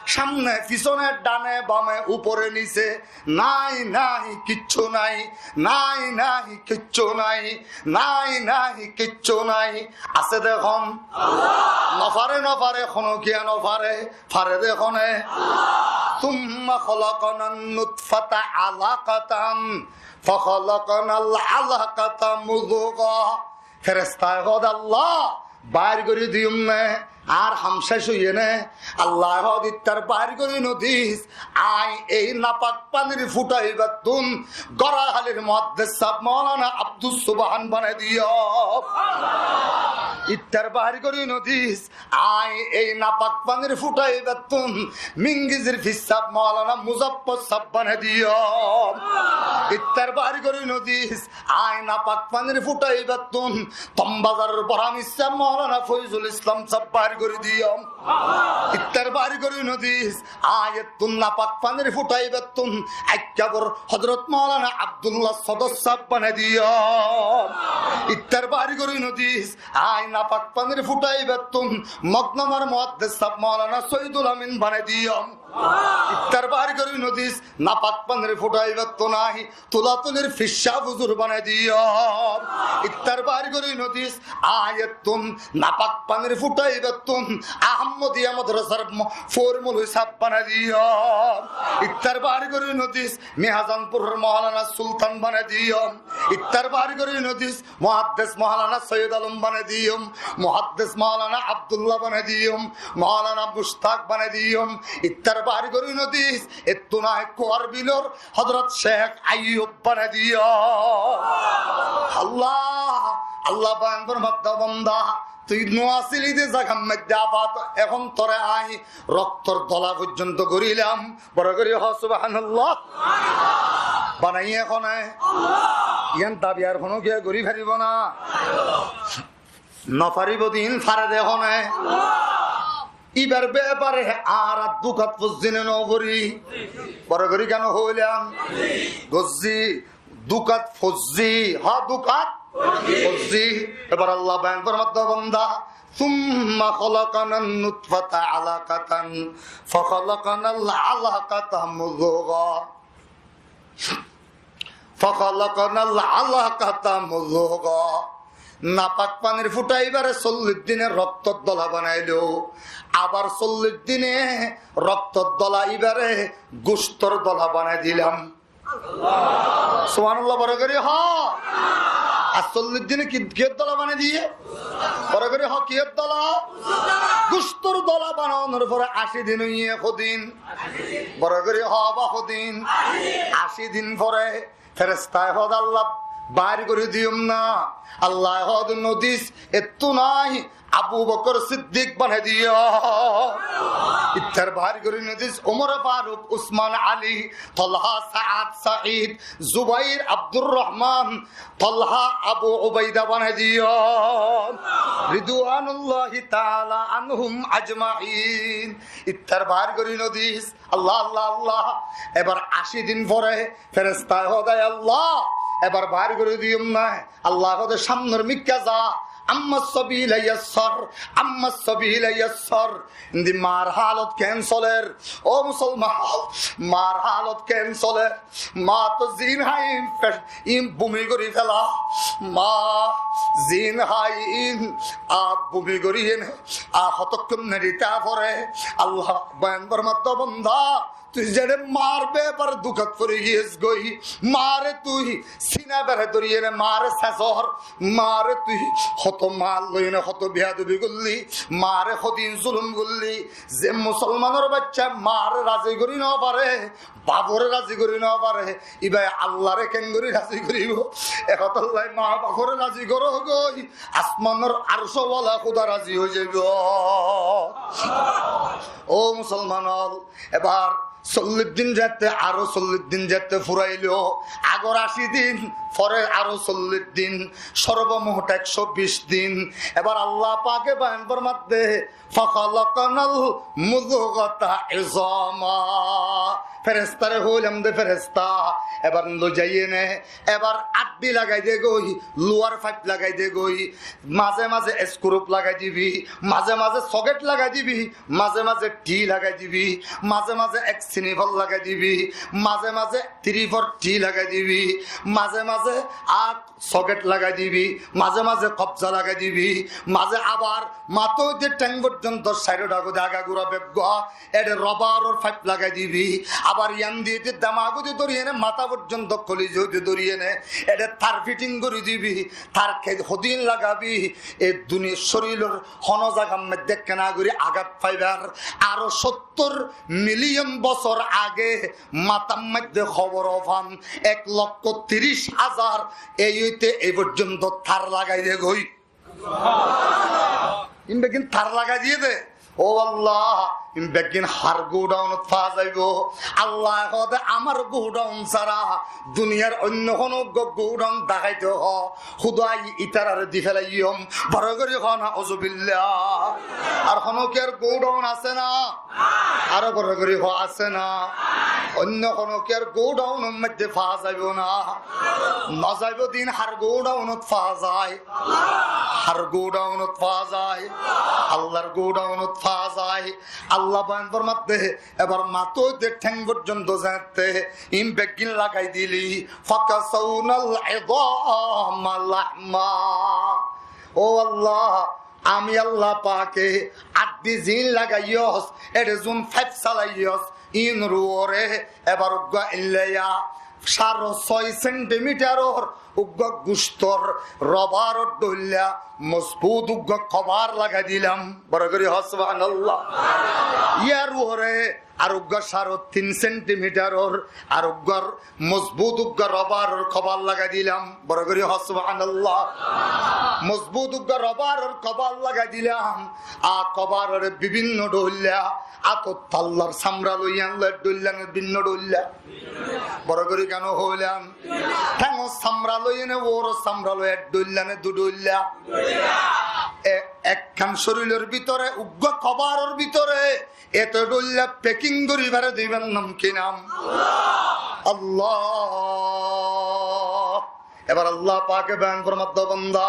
Samne, fisone, dhane, bame, upore, nise, nai, nai, kissú nai, nai, nai, kissú nai, nai, nai, kissú nai. Asé de hon? Allah. No fare, no fare, hono kiyá no fare? Fare de hone? Allah. Summa khalaqnan nutfata alaqatan, fa khalaqnal alaqata mudgha. Ferestaye hoó de, Allah, bair gori diyum né? Añár ham cec óiye né? Allah hoó de, ittar bair gori no dis, añí ei napak fanir futa íbattún Gorahalir muhaddis sáb Maulana Abdus Subahan banai diyum. Ittar bair gori no dis, añí ei napak fanir futa íbattún Mingizir fir sáb Maulana Muzaffar sáb banai diyum. Ittar bair gori no dis, añí napak fanir futa íbattún Tombazar Borhamir sáb Maulana Foizul Islam sáb bair gorí diyum. Ittar bari gorí nodis, añí ettún napak fanir futhaibattún aikkábor Hozrot Moulana Abdullah Sodor sáb banai diyum. Ittar bari gorí nodis, añí napak fanir futhaibattún Mognomar muhaddes sáb Moulana Soidul Amin banai diyum. Ittar bari gorí nodis, napak fanir futhaibattún añí Tulatulir fissá fuzur banai diyum. Ittar bari gorí nodis, añí ettún napak fanir futhaibattún Ahmodiya modorasar mo-, foór moloi sáb banai diyum. Ittar bari gorí nodis, Mihazanpuror Moulana Sultan banai diyum. Ittar bari gorí nodis, muhaddes Moulana Soiyed Alom banai diyum. Muhaddes Moulana Abdullah banai diyum. Moulana Mushtak banai diyum. Ittar bari gorí nodis, ettún añí Kuar Bilor Hozrot Cekh Aiyub banai diyum. Allah, Allah bayan formar de banda, tui no asíli de zagar maze abat, ehón tore añí roktor dola foijjonto gorílam. Boro gorí hoó, Subhanallah. Banaiyé hone? Yián dabi ar honó kiyé gorí faribó na? No faribó de, fare de hone? Íbar befare añára dukat foijjí né no foijjí? Boro gorí kiyá no hoilam? Foijjí. Dukat foijjí. Hoó, dukat foijjí. Ebar Allah bayan formar de banda, ثم خلقنا النطفة علقة فخلقنا العلقة مضغة فخلقنا العلقة مضغة. Napak fanir futhaibaré sollic dine roktor dola banailó, abar sollic dine roktor dola íbaré gustor dola banai dilam. Subhanallah, boro gorí hoó. Ar sollic dine ki, kiyór dola banai diyé? Boro gorí hoó, kiyór dola? Gustor dola banaonor fore aci din óiye, hodin? Boro gorí hoó ba, hodin? Aci din fore ferestaye hoó de Allah, bari gorí diyum na? Allaye hoó de nodis, ettún añí Abu Bokor Siddik banai diyum. Ittar bari gorí nodis, Umar Faruk, Usman Ali, Tolha, Saad, Said, Zubair, Abdur Rahman, Tolha, Abu Ubaida banai diyum. Ridwanullahi taala anhum ajmain. Ittar bari gorí nodis, Allah, Allah, Allah. Ebar aci din fore ferestaye hoó de, Allah, ebar bari gorí diyum na? Allah hoó de, samnor mikká za. أما الصبي ليسر، أما الصبي ليسر. Indi mar halot ken soler? Ó musolman, mar halot ken soler? Ma to zin hái, in fe-, in bumi gorí fela. Ma zin hái, in a bumi gorí ene, a hotokkon neri ta fore. Allah bayan formar de banda, tui zene mar befare dukat fori giyes goi, mare tui sina bere dóri ene mare sesor, mare tui hoto mar loi ene hoto beyadobi goillí, mare hodin zulum goillí. Ze musolmanor bacca mare razi gorí no fare, bafore razi gorí no fare, íbaye Allahre kengorí razi goríbo? E hotálla ma bafore razi goró goi, asmanor arcwala Huda razi ói zaibo. Ó musolman ol, ebar sollic din zette, aró sollic din zette furailó, agor aci din, fore aró sollic din, sorbomot ekcó bic din. Ebar Allah pake bayan formar de, فخلقنا المضغة عظاما. Ferestare hoilam de, feresta, ebar loi zai ene, ebar addi lagai de goi, luar faip lagai de goi, maze maze eskrup lagai dibi, maze maze soket lagai dibi, maze maze ti lagai dibi, maze maze ek sini for lagai dibi, maze maze tri for ti lagai dibi, maze maze ak soket lagai dibi, maze maze kobza lagai dibi, maze abar matá óite theng foijjonto sairó dháku de agagura beggúa, ede robaror faip lagai dibi, abar yián di de demago de dóri ene, matá foijjonto koliza óite dóri ene, ede tar fiting gorí dibi, tar ke hodin lagabi, e duniyar córilor hono zagar maze ekkena gorí agat faibar, aró sottor miliyon bosór age matár maze hóbor fan, ek lokko tiríc házar, ei óite ei foijjonto tar lagai de goi. Iín beggín tar lagai diye de. Ó Allah, Beggín har godownot fa zaibo? Allah hoóde, amar godown sára duniyar oinno honó uggwá godown daháito hoó. Húdai ítarare di felaiyum. Boro gorí hoó, nauzubillah. Ar honó kiyór godown asé ná? Aró boro gorí hoó, asé ná? Oinno honó kiyór godownor moidde fa zaibo ná. No zaibo, din har godownot fa zai. Har godownot fa zai. Allar godownot fa zai. Allah boyan formadde, ebar matá óite théng forzonto zeéñtte, in beggín lagai dili, فكسونا العظام لحما. Ó Allah, ami Allah pake addi ziín lagaiyós, ére zun faif salaiyós, inor uore ebar uggwá illaiya sáre sói sentimítaror uggwá guctor robaror dhoilla mozbut uggwá kobar lagai dilam. Boro gorí hoó, subhanallah. Yar uore ar uggwá sáre tin sentimítaror ar uggwá mozbut uggwá robaror kobar lagai dilam. Boro gorí hoó, subhanallah. Mozbut uggwá robaror kobar lagai dilam. A kobarore bibinno dhoilla, ator tallar samra loi yián loi dhoilla né binno dhoilla? Boro gorí kiyá no hoilam? Théngor samra loi né uoror samra loi ek dhoilla né du dhoilla? E, ekkán córilor bútore, uggwá kobaror bútore eto dhoilla peking gorí fare de, ibar nam ki nam? Allah. Ebar Allah pake boyan formadde, banda,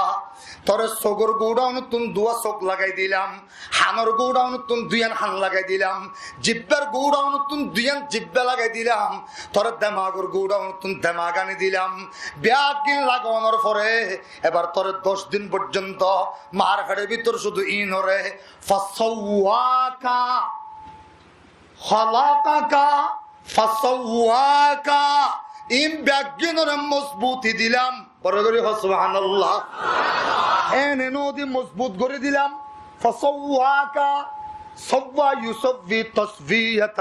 tore sogor godownottu duwá sog lagai dilam, hanor godownottu duiyán han lagai dilam, jibbar godownottu duiyán jibba lagai dilam, tore demagor godownottu demag ani dilam. Beggín lagonor fore ebar tore doc din forzonto mar fedor bútore cúdu inore فسواك. خلقك فسواك. In beggínore mozbuti dilam. Boro gorí hoó, subhanallah. Ene no di mozbut gorí dilam. فسواك. سوى يسوي تسوية.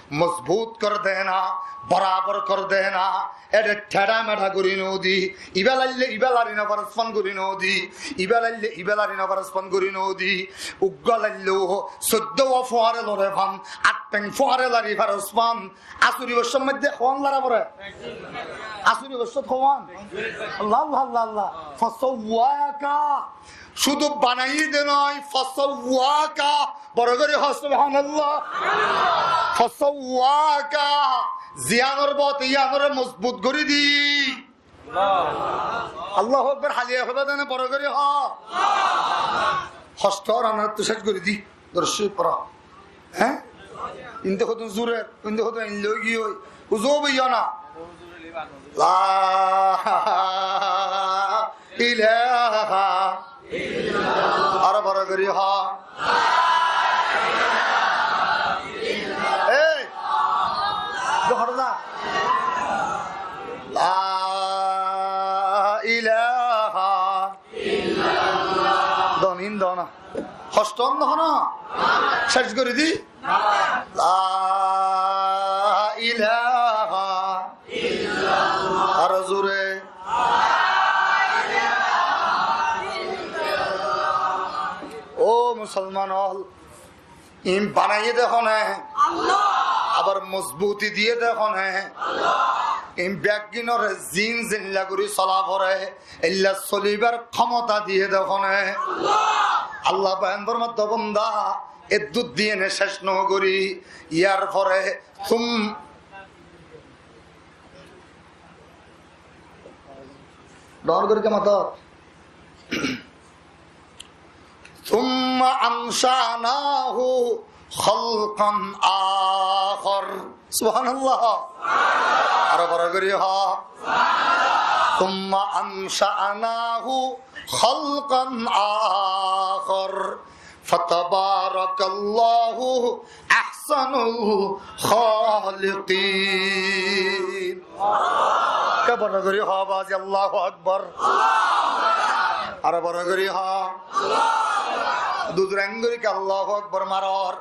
Mozbut gorí dena, borabor gorí dena. Ére theçá meçá gorí no di, ibá laille ibá lari no faros fán gorí no di, ibá laille ibá lari no faros fán gorí no di, uggwá laille soiddowá fúañre lore fán, añçáñ fúañre lari faros fán. Asuri boccór moidde hoón lara fore? Asuri boccót hoón? Allah, Allah, Allah, Allah. فسواك. Cúdu banaiyé de noó, فسواك. Boro gorí hoó, subhanallah. فسواك. Ziyánor bóte yíanore mozbut gorí di. Allahu Akbar, háliya hoiba de né, boro gorí hoó. Hosto ór, añára to céc gorí di. Dórus Córif foro. Hé? Inde hodún zure, inde hodún inde ói giyói. Uzu óibo na. La ilaha illallah. Aró boro gorí hoó. Ei, dóhor da. La ilaha. Donin dona. Hosto ónno hono. Céc gorí di. La ilaha illallah. Aró zure. Ó musolman ol, in banaiyé de hone? Allah. Abar mozbuti diyé de hone? Allah. In beggínore zin zilla gorí sola fore, illa solibar kómota diyé de hone? Allah. Allah boyan formadde, banda, eddúr diyene céc no gorí, yar fore ثم, dóñr gorí ke mato. ثم أنشأناه خلقا آخر. Subhanallah. Aró boro gorí hoó. ثم أنشأناه خلقا آخر. فتبارك الله أحسن الخالقين. Ke boro gorí hoó bazi, Allahu Akbar. Aró boro gorí hoó. Duzur engorí ke Allahu Akbar maror.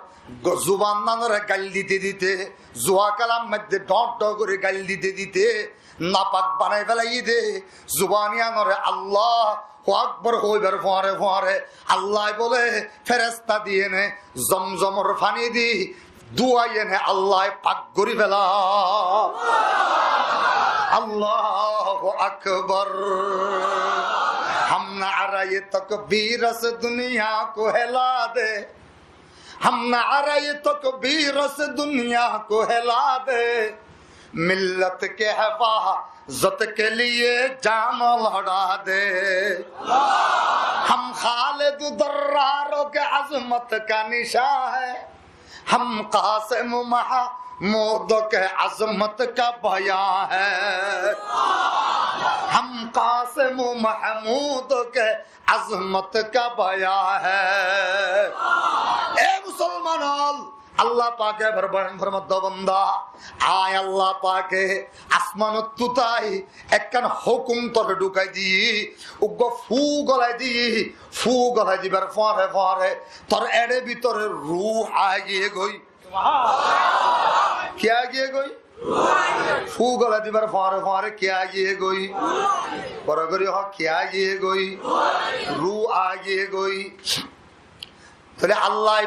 Go-, zuban nanore gail dite dite, zuwa kalam moidde dhoñr dhoñr gorí gail dite dite, napak banai felaiyé de, zuban iyanore Allah Allahu Akbar hoibar fore fore Allah bole feresta diyene Zomzomor faní di duwaiyene Allah pak gorí fela. Allahu Akbar. ہم نعرۂ تکبیر سے دنیا کو ہلا دے، ہم نعرۂ تکبیر سے دنیا کو ہلا دے، ملت کے حفاظت کے لیے جان لڑا دے۔ ہم خالد دراروں کے عظمت کا نشاں ہے، ہم قاسم و محمود کے عظمت کا بیاں ہے، ہم قاسم و محمود کے عظمت کا بیاں ہے۔ E musolman ol, Allah pake ebar boyan formar de banda, añí Allah pake asmanottu tai ekkán hókum toré dhukai di, uggwá fú golai di, fú golai dibar fore fore tor eçe bútore ruh ai giyé goi. Ki ai giyé goi? Fú golai dibar fore fore ki ai giyé goi? Boro gorí hoó, ki ai giyé goi? Ruh ai giyé goi. Tóile Allah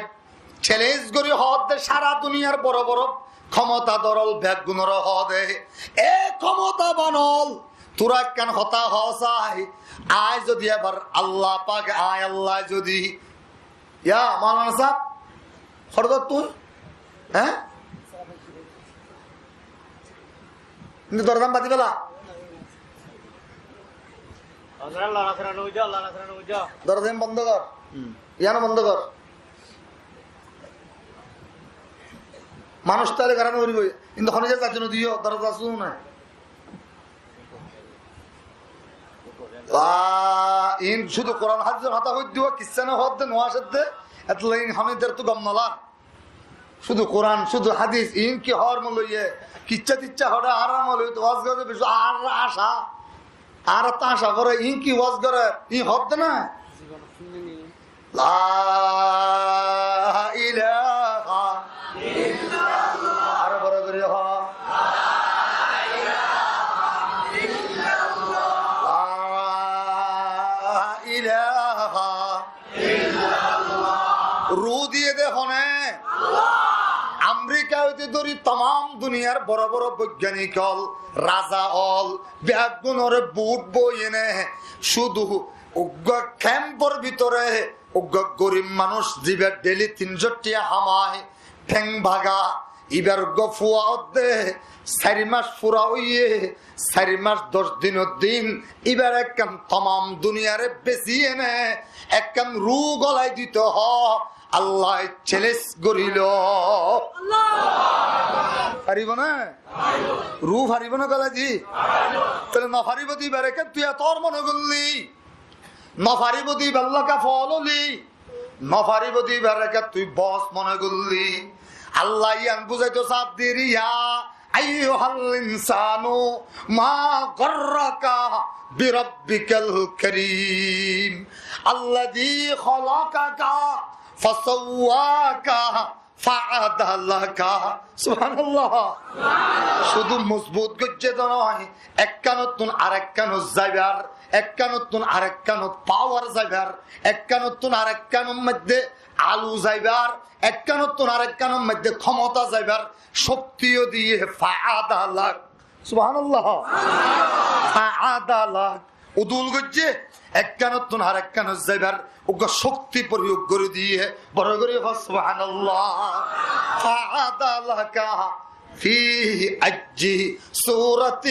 challenge gorí hoódde sára duniyar boro boro kómotadar ol beggúnoré hoódde, e kómotaban ol, tuáñra ekkán hotá hoó sai, añí zodi ebar Allah pake, añí Allah zodi, ya Maulana sáb, hoçé zor tuñí? Há? Kintu dorozan badi fela. Doroza yián bondo gor. Yián bondo gor. Manúc táile gará no goríbo. Kintu hone zai zaitóu no diyo, doroza asé né? Ba, iín cúdu Kuran hádisor hotá hoódde, kissá no hoódde, no asé de, etolla iín hone der tu gom no lar. Cúdu Kuran, cúdu hádis, iín ki hoór mone loiyé? Kissá tissá hoór añára mone loiyé, waz goré beci añára acá. Añára to acá goré, iín ki waz goré? Iín hoódde na? La ilaha illallah. Aró boro gorí hoó. La ilaha Ruh diyé de hone? Amerika óite dóri tamam duniyar boro boro boigyanik ol, raza ol, beggúnoré buth boiyéne, cúdu uggwá kempor bútore uggwá gorib manúc ziba dheili tin cót thiañ hamai, Théng baga, íbar uggwá fua ódde, sair mac fura óiye, sair mac doc dinor din, íbar ekkán tamam duniyaré besi ene ekkán ruh golai dito hoó, Allaye challenge gorílo. Faribó né? Ruh faribó né golai di? Tóile no faribó de íbaré ken tui etor mone goillí? No faribó de íbar lói fool óili? No faribó de íbaré ken tui bos mone goillí? Allaye yián buzaito saádde, يا أيها الإنسان ما غرك بربك الكريم الذي خلقك فسواك فعدلك. Subhanallah. Cúdu mozbut goijjé de no, ekkánottún arekkánot zaibar, ekkánottún arekkánot pawar zaibar, ekkánottún arekkánor moidde alu zaibar, ekkánottún arekkánor moidde kómota zaibar cókti yó diyé, فعدلك. Subhanallah. فعدلك. Udul goijjé, ekkánottún arekkánot zaibar uggwá cókti foriyog gorí diyé, boro gorí hoó, Subhanallah. فعدلك في أي صورة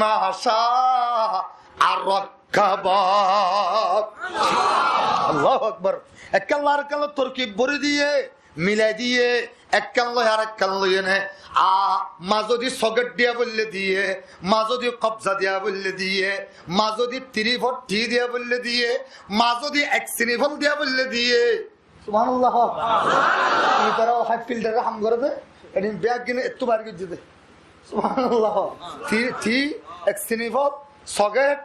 ما شاء ركبك. Allahu Akbar. Ekkán loi arekkán loi torkib gorí diyé, milai diyé, ekkán loi arekkán loi ene, a, mazodi soket diya boille diyé, mazodi kobza diya boille diyé, mazodi tirifot ti diya boille diyé, mazodi eksinifol diya boille diyé. Subhanallah. Itara hái fildaror ham goré de, edin beggín ettú bair goijjé de. Subhanallah. Ti, ti, eksinifol, soket,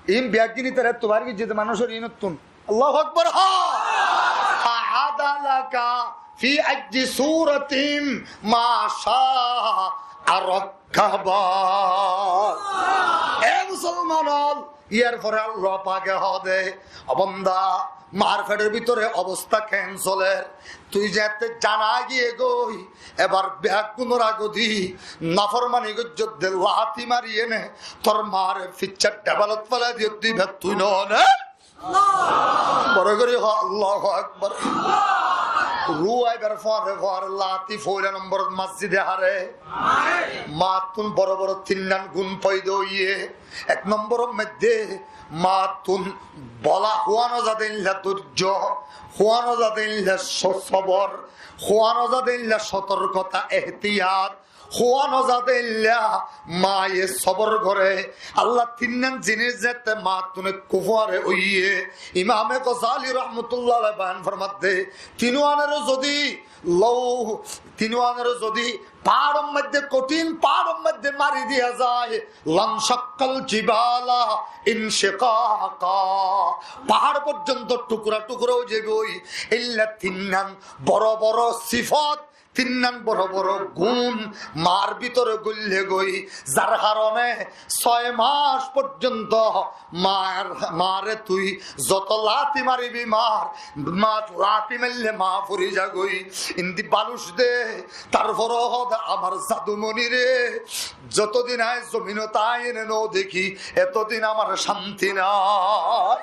iín beggín itara ettú bair goijjé de manúcor iínottún. Allahu Akbar, ha! فعدلك في أي صورة ما شاء ركبك. E musolman ol, Yar fore Allah pake hoó de, "Ó banda, mar feçor bútore obosta keén soler? Tui zeéñtte zana giyé goi, ebar beggúnor agodi naformani goijjós de, lati mari ene tor mare ficcá dhebalot félai diyós de, ibá tui noó né?" Boro gorí hoó, "Allahu Akbar." Ruh aibar fore fore lati foila nomborot mazé de hare. Mattún boro boro tinnán gun foida óiye. Ek nomboror moidde mattún bola, huáno zade illa dóijjo, huáno zade illa so-, sobor, huáno zade illa sotorkota, ehtiyat, huáno zade illa maye sobor gore. Allah tinnán zinis zeéñtte mattún ekku fuare óiye. Imame Gozali rahmatullah alaih bayan formadde, tinuanore zodi lou, tinuanore zodi faáror moidde, kothín faáror moidde mari diya zai, "Lanshakkal jibala inshikaqa." Faár forzonto thukra thukra ói zaiboi. Illa tinnán boro boro sifot, tinnán boro boro gun mar bútore goille goi, zar harone sóy mac forzonto mar, mare tui zoto lati maribi mar, ma lati maille ma fori zagoi. Indi baluc de, tarfore hoó de, "Amar zadumonire zotodin añí zominot añí ene no dekí, etodin amar cánti nai."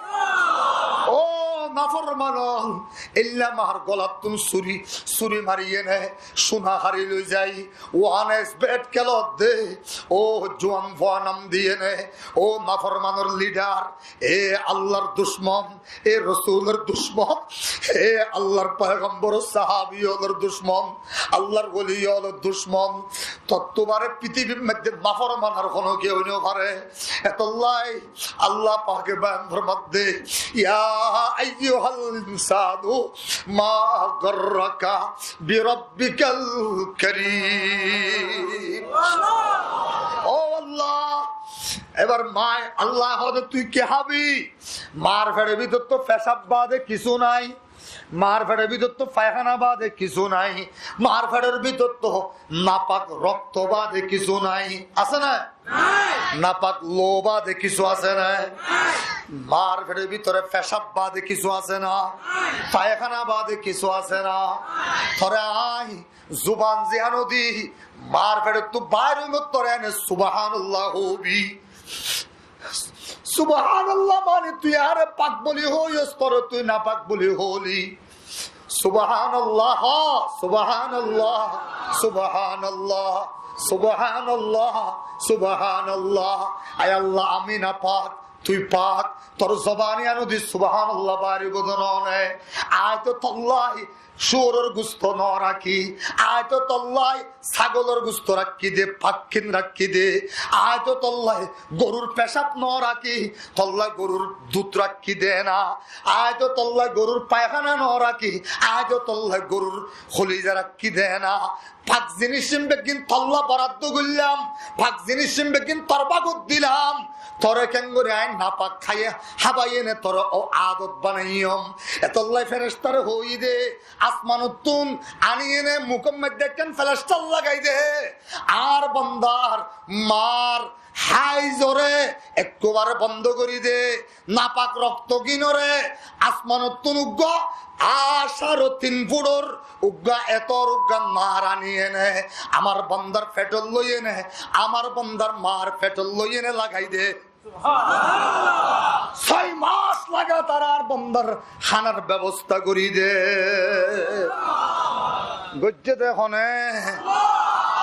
Ó naforman, illa mar golattún suri, suri mari ene suna hári loi zai, uánes bet kelot de, ó juan fua nam di ene, ó naformanor lidar, e Allar ducmon, e Rosulor ducmon, e Allar foigambor sahabi ólor ducmon, Allar woli ólor ducmon, tottú bade fitibir moidde naforman ar hono kiyé ói no fare. Etollá Allah pake bayan formadde, "Ya ayyuhal insanu ma garraka birabbikal karim." Ó Allah, ebar maye Allah hoó de, "Tui ki hábi?" Mar feçor bútore to fecab bade kissú nai, mar feçor bútore to faihána bade kissú nai, mar feçor bútore to napak rokto bade kissú nai, asé né? Nai. Napak lou bade kissú asé né? Nai. Mar feçor bútore fecab bade kissú asé né? Nai. Faihána bade kissú asé né? Nai. Tore añí zuban ziyán di mar feçottú bair óiyum, tore ene Subhanallah hobi. Subhanallah mani tui añáre pak buli hoiyós, tore tui napak buli hoili. Subhanallah, Subhanallah, Subhanallah, Subhanallah, Subhanallah. Ai Allah, ami napak, tui pak, tor zoban iyán di Subhanallah bair óibo de no né? Añí to tollá cúoror gusto no rakí, añí to tollá sagolor gusto rakí de, fakkín rakí de, añí to tollá gorur fecab no rakí, tollá gorur dud rakí de na, añí to tollá gorur faihána no rakí, añí to tollá gorur holiza rakí de na. Pak zinis ín beggín tollá boraddo goillám, pak zinis ín beggín tor bagot dilam, tore keéngori añí napak háiye, hábai ene tore ó adot banaiyóm. Etollá fereshtare hoiyí de, asmanottún ani ene mukór moidde ekkán felastar lagai de, añár bandar mar háizore ekkubare bondo gorí de, napak rokto gínore asmanottún uggúa añcáro tin fuçor uggúa etor uggúa mar ani ene amar bandar feçot loi ene, amar bandar mar feçot loi ene lagai de. Sóy mac lagatar añár bandar hánar bebosta gorí de. Goijjé de hone?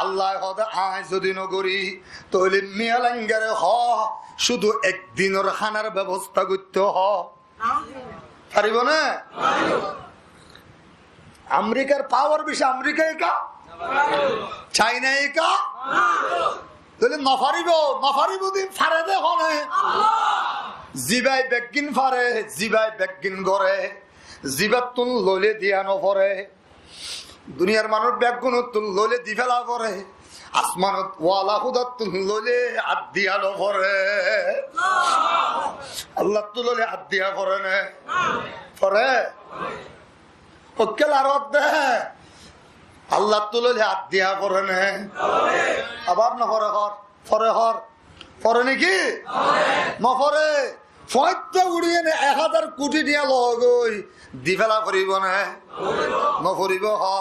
Allah hoó de, añí zodi no gorí, tóile Miya Langare hoó, cúdu ek dinor hánar bebosta goitto hoó. Faribo né? Amerikar pawar beci, Amerika eka? Caina eka? Tóile no faribo, no faribo de, fare de hone? Zibaye beggín fare, zibaye beggín gore, zibattún loile diya no fore. Duniyar manúic beggúnottún loile di féla fore, asmanot wala Húdattún loile át diya no fore. Allattú loile át diya fore né? Fore? Ókkol aró de. Allattú loile át diya fore né? Abar no fore hoór, fore hoór. Fore niki? Nofore. Foitta uçiyene ek házar kuthi thiya logoi di fela foribo ne? Noforibo, ho?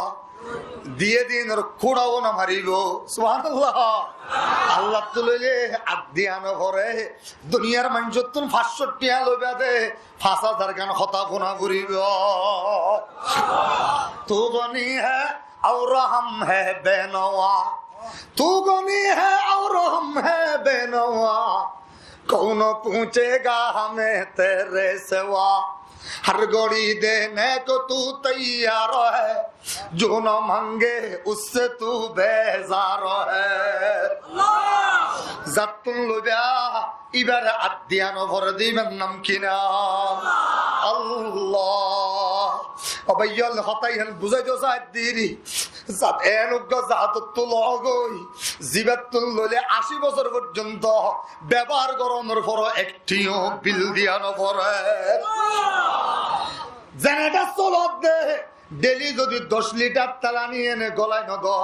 Diye dinor kuthao no maribo. Subhanallah. Allattú loile addiya nofore. Duniyar maincóttun fañs cót thiya loiba de, fañs házar gan hotá funa foribo. تو غنی ہے اور ہم ہیں بے نوا، تو غنی ہے اور ہم ہیں بے نوا، کون پوچھے گا ہمیں تیرے سوا؟ ہر گھڑی دینے کو تو تیار ہے، جو نہ مانگے اس سے تو بیزار ہے۔ Zattún loiba, ibare addiya nofore de, ibar nam ki nam? Allah. O bái, iyán hotá iyán buzái do sair diri. Zat en uggwá zatottú logoi, zibattún loile aci bosór foijjonto bebohar goronor fore ek thiañ bil diya nofore. Zenetar solodde, deli zodi doc litar tel ani ene golai no do,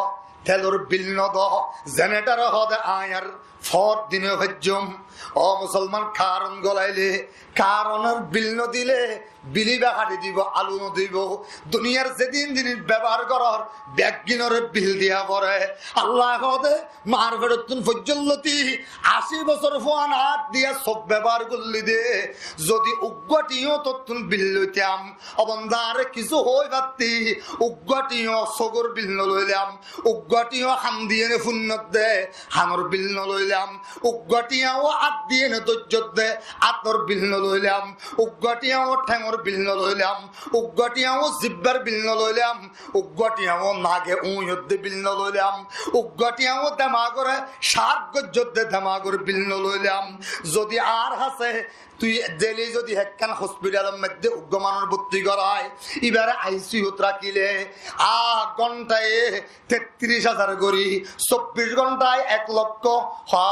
telor bil no do, zenetar hode aññí ar fore dine faijjum. O musolman, karon golaile, karonor bil no dile, bil iba hati dibo, alu no dibo. Duniyar zedin din bebohar goror, beggúnore bil diya fore. Allah hode, mar feçottún foijjon loti aci bosór fuan addiya sók bebohar goillí de, zodi uggwá thiañ tottún bil loitam, o banda, añre kissú hoi fatti, uggwá thiañ sókor bil no loilam, uggwá thiañ han diyene funnot de, hanor bil no loilam, uggwá thiañ o at diyene dóijjot de, ator bil no loilam, uggwá thiañ o théngor bil no loilam, uggwá thiañ o zibbar bil no loilam, uggwá thiañ o nage uñiyot de bil no loilam, uggwá thiañ o demagore saf goijjot de, demagor bil no loilam. Zodi añár hase tui deli zodi ekkán hospitalor modde uggwá manúic bótti gorai, ibare I C U t rakile, a gontaye tettiríc házar gori, sobbic gontaye ek lokko, ha,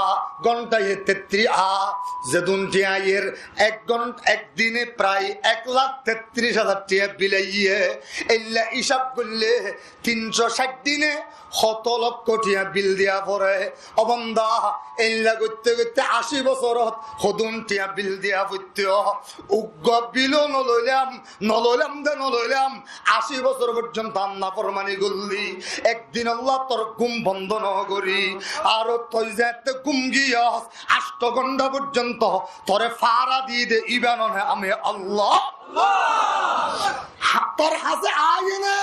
gontaye tettiríc, a, zedún thiañ aiyér, ek gon-, ek dine prai ek lak tettiríc házar thiañ bil aiyé. Eilla isab goille, tin có cáit dine hoto lokko thiañ bil diya fore. O banda, eilla goitte goitte aci bosórot hodún thiañ bil diya foitto. Uggwá bil o no loilam, no loilam de no loilam, aci bosór foijjonto añár naformani goillí. Ek din Allah tor gúm bondo no gorí, ar tui zeñtté gúm giyós, ancto gonta foijjonto tore fára di de, iba no ne ami Allah. Ha, tor hase aiyene,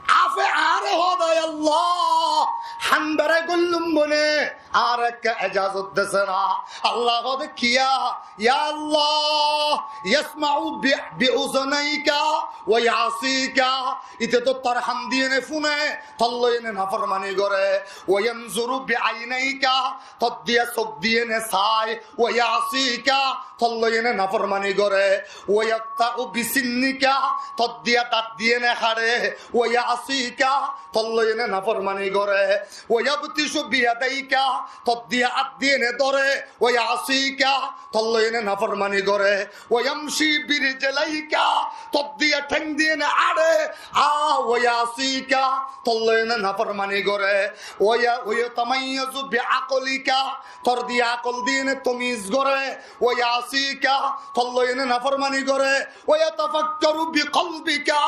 afe añáre hoó de, Allah, han berai goillúm bone, añáre ekka ejazot dese na. Allah hoó de kiya, ya Allah, yasma'u bi, bi uzunaika wa ya'sika. Ite to tor han diyene fune, tor loi ene naformani gore. Wa yanzuru bi ainaika, tor diya sók diyene sai, wa ya'sika, tor loi ene naformani gore. Wa yaqta'u bi sinnika, tor diya dat diyene haçe, wa ya'sika, tor loi ene naformani gore. Wa yabtishu bi yadaika, tor diya at diyene dore, wa ya'sika, tor loi ene naformani gore. Wa yamshi bi rijlaika, tor diya théng diyene añçe, a, wa ya'sika, tor loi ene naformani gore. Wa ya-, wa yatamayyazu bi aqlika, tor diya akol diyene tomiz gore, wa ya'sika, tor loi ene naformani gore. Wa yatafakkaru bi qalbika,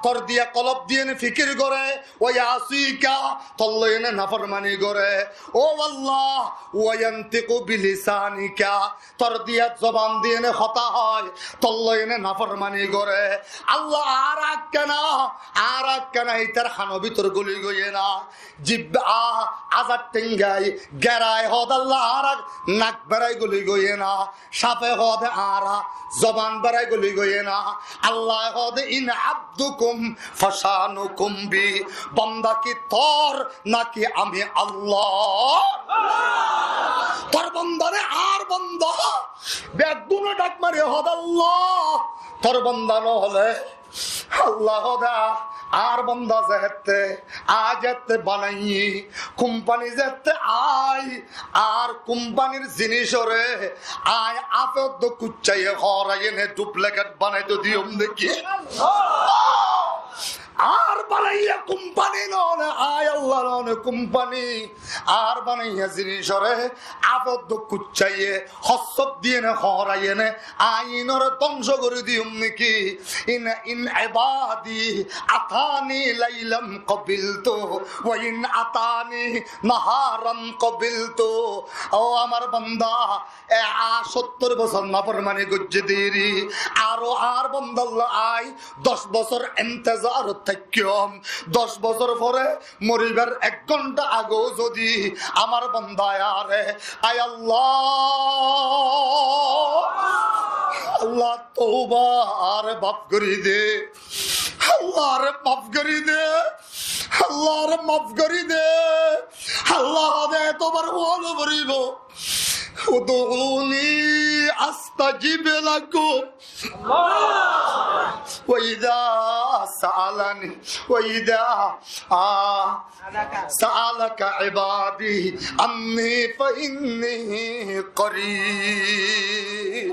tor diya kolob diyene fikir gore, wa ya'sika, tor loi ene naformani gore. O Allah, wa yantiqu bi lisanika, tor diya zoban diyene hotá hoó, tor loi ene naformani gore. Allah, añára ekkena, añára ekkena itar hanor bútore guli goiyé na. Jibba, a, azar théngai, gerai hoó de Allah, añára nak berai guli goiyé na. Safe hoó de añára zoban berai guli goiyé na. Allah hoó de, in abdukum fashanukum bi. Bonda ki tor naki ami Allah? Tor bonda ne añár bonda? Beggúne dhak mari hoó de Allah, tor bonda no óile. Allah hoó de, añár bonda zehétte, añí zehétte banaiyí, kumpani zehétte añí, añár kumpanir zinisore añí afe eddo kuccaiye horai ene duplicate banai diyum de ki? Añár banaiyá kumpani noó né, añí Allah noó né kumpani. Añár banaiyá zinicoré áfot duk kuccaiyé, hossót diyéne, hoóraiyéne, añí inoré dóngco gorí diyum néki? In, in ibadi atani lailan qabiltu, wa in atani naharan qabiltu. Ó amár banda, e, añí sóttor bosór naformani goijjé deri, aró añár bandalla añí doc bosór entezarot táikkum. Doc bosór fore moribar ek gonta agó zodi amár bandaye añáre, "Ai Allah, Allah, touba, añáre maf gorí de, Allah, añáre maf gorí de, Allah, añáre maf gorí de." Allah hoóde, "Touba gorí felo." "Ud'uni astajib lakum." Wa idha sa'alani, wa idha, a, sa'alaka ibadi anni fa inni qarib.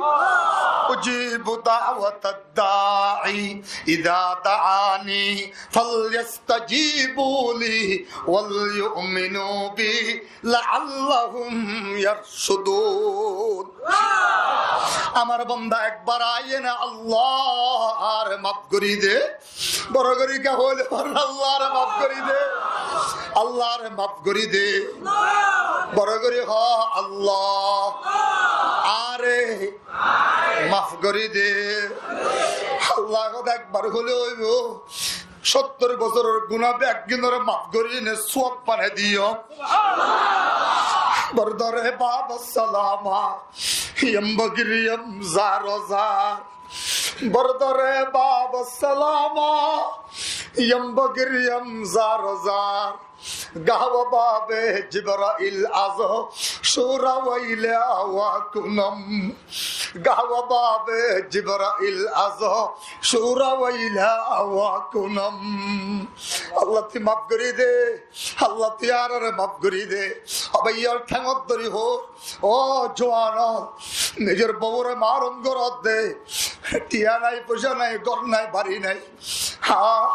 Ujibu da'watad da'i idha da'ani falyastajibu li wal yu'minu bi la'allahum yarshudun. Amár banda ekbar aiyéne, "Allah, añáre maf gorí de." Boro gorí hoile, "Allah, añáre maf gorí de. Allah, añáre maf gorí de." Boro gorí hoó, "Allah, añáre maf gorí de." Allah hoóde ekbar hoile óibo. Sóttor bosóror guná beggúnoré maf gorí ene suwab banai diyum. Bordore bab salama, yam bagir yam zar zar. Bordore bab salama, yam bagir yam zar zar. Gahwa babe Jibrail azo, shura waile awa kunam. Gahwa babe Jibrail azo, shura waile awa kunam. Allah, tui maf gorí de. Allah, tui añáre maf gorí de. Abar iyór thengot dóri hoó, ó juwan ol, nizor bouwore marom goródde. Tiya nai, foicá nai, gór nai, bari nai. Ha,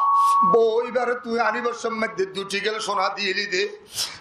bou ibare tui anibar somot de dui thigel sona diyeli de.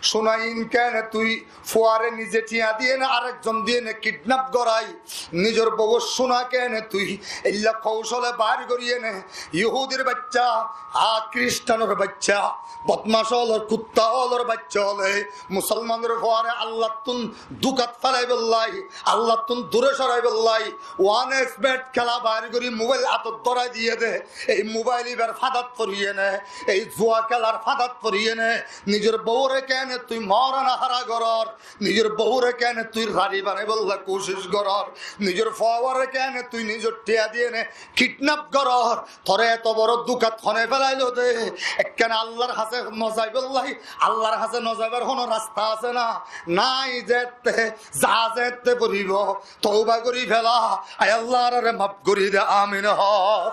Sona in kene tui fuare nize tiya diyene arekzon diyene kidnap gorai, nizor bouwor sona kene tui eilla koucole bair goriyene, Yuhudir bacca, a Kristanor bacca, bodmac olor, kutta olor bacca ole, musolmanor fuare Allahtun dukat felaibolla, Allahtun dure soraibolla, one X bet kela bair gori mobail atot dorai diye de. Ei mobail ibar fadat foriyene, ei zuwa kelar fadat foriyene, nizor bouwore kene tui morana hara goror, nizor bouwore kene tui rari banaibolla kucic goror, nizor fuaware kene tui nizor tiya diyene kidnap goror, tore eto boro dukat hone felailo de, ekkene Allahr hañse no zaibolla, Allahr hañse no zaibar hono rasta ase na? Nai, zette, za zette foribo. Touba gorí fela, ai Allah, añáre maf gorí de, amin hoó.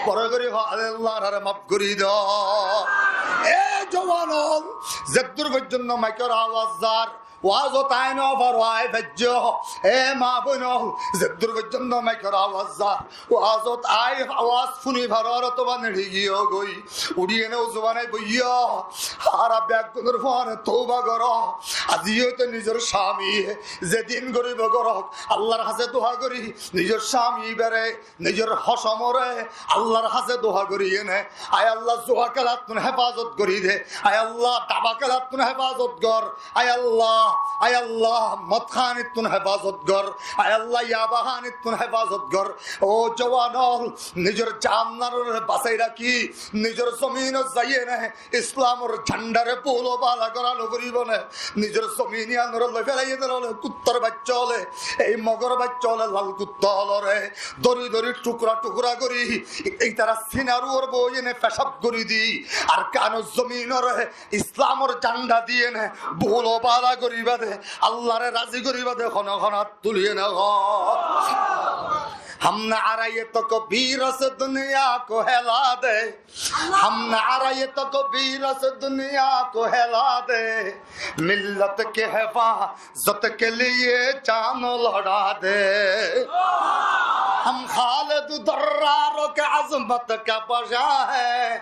Boro gorí hoó, ai Allah, añáre maf gorí de. E juwan ol, zeddur foijjonto maikor awaz zar, wazot ai no faro, ai faijjo. E ma boin ol, zeddur foijjonto maikor awaz zar, wazot ai awaz funi faro, ar toba neri giyo goi. Uçiyene uzu banai boiyo. Añára beggúnor fuare touba goró. Azi óite nizor camiye zedin goribo gorok, Allahr hañse dua gori, nizor cami ibare, nizor hocomore Allahr hañse dua goriyene, ai Allah, zuwa kelattun hefazot gori de. Ai Allah, daba kelattun hefazot gor. Ai Allah, ai Allah, mod hanittun hefazot gor. Ai Allah, yaba hanittun hefazot gor. Ó juwan ol, nizor janore basai raki, nizor zominot zaiyene Islamor jandare bul o bala gora no foribo ne? Nizor zomin iyanore loi felaiye de ole, kuttar bacca ole, ei mogor bacca ole, lal kutta olore dori dori tukra tukra gori, i-, itara sinar uore boiyene fecab gori di, Arkanor zominore Islamor janda diyene bul o bala goriba de, Allahre razi goriba de, hono honat tuliyene hoó. ہم نعرۂ تکبیر سے دنیا کو ہلا دے، ہم نعرۂ تکبیر سے دنیا کو ہلا دے، ملت کے حفاظت کے لیے جان لڑا دے۔ ہم خالد درّاروں کے عظمت کا بجا ہے،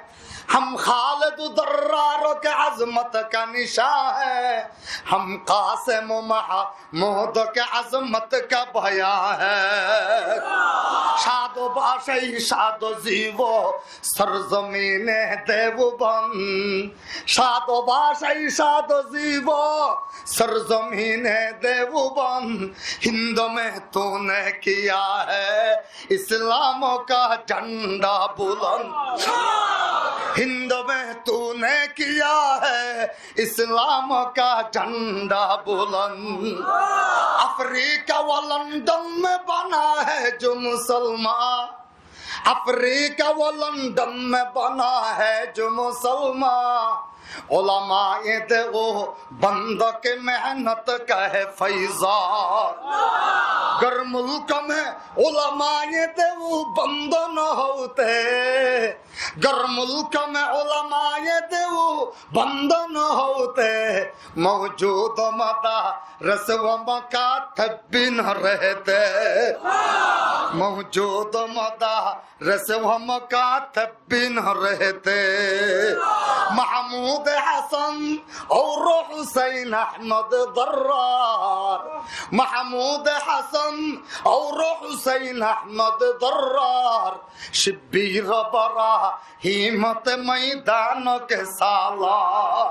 ہم خالد درّاروں کے عظمت کا نشاں ہے، ہم قاسم و محمود کے عظمت کا بیاں ہے۔ شاد باش ای شاد و زیبا سرزمین دیوبند، شاد باش ای شاد و زیبا سرزمین دیوبند، ہند میں تو نے کیا ہے اسلام کا جھنڈا بلند، ہند میں تو نے کیا ہے اسلام کا جھنڈا بلند۔ افریقہ و لندن میں بنا ہے جو مسلمان، افریقہ و لندن میں بنا ہے جو مسلمان، علمائے دیوبند کے محنت کا ہے فیضان۔ گر ملک میں علمائے دیوبند نہ ہوتے، گر ملک میں علمائے دیوبند نہ ہوتے، موجود مدارس و مکاتب بھی نہ رہتے، موجود مدارس و مکاتب بھی نہ رہتے۔ محمود حسن اور حسین احمد درّار، محمود حسن اور حسین احمد درّار، شبیر براہیمت میدان کے سالار،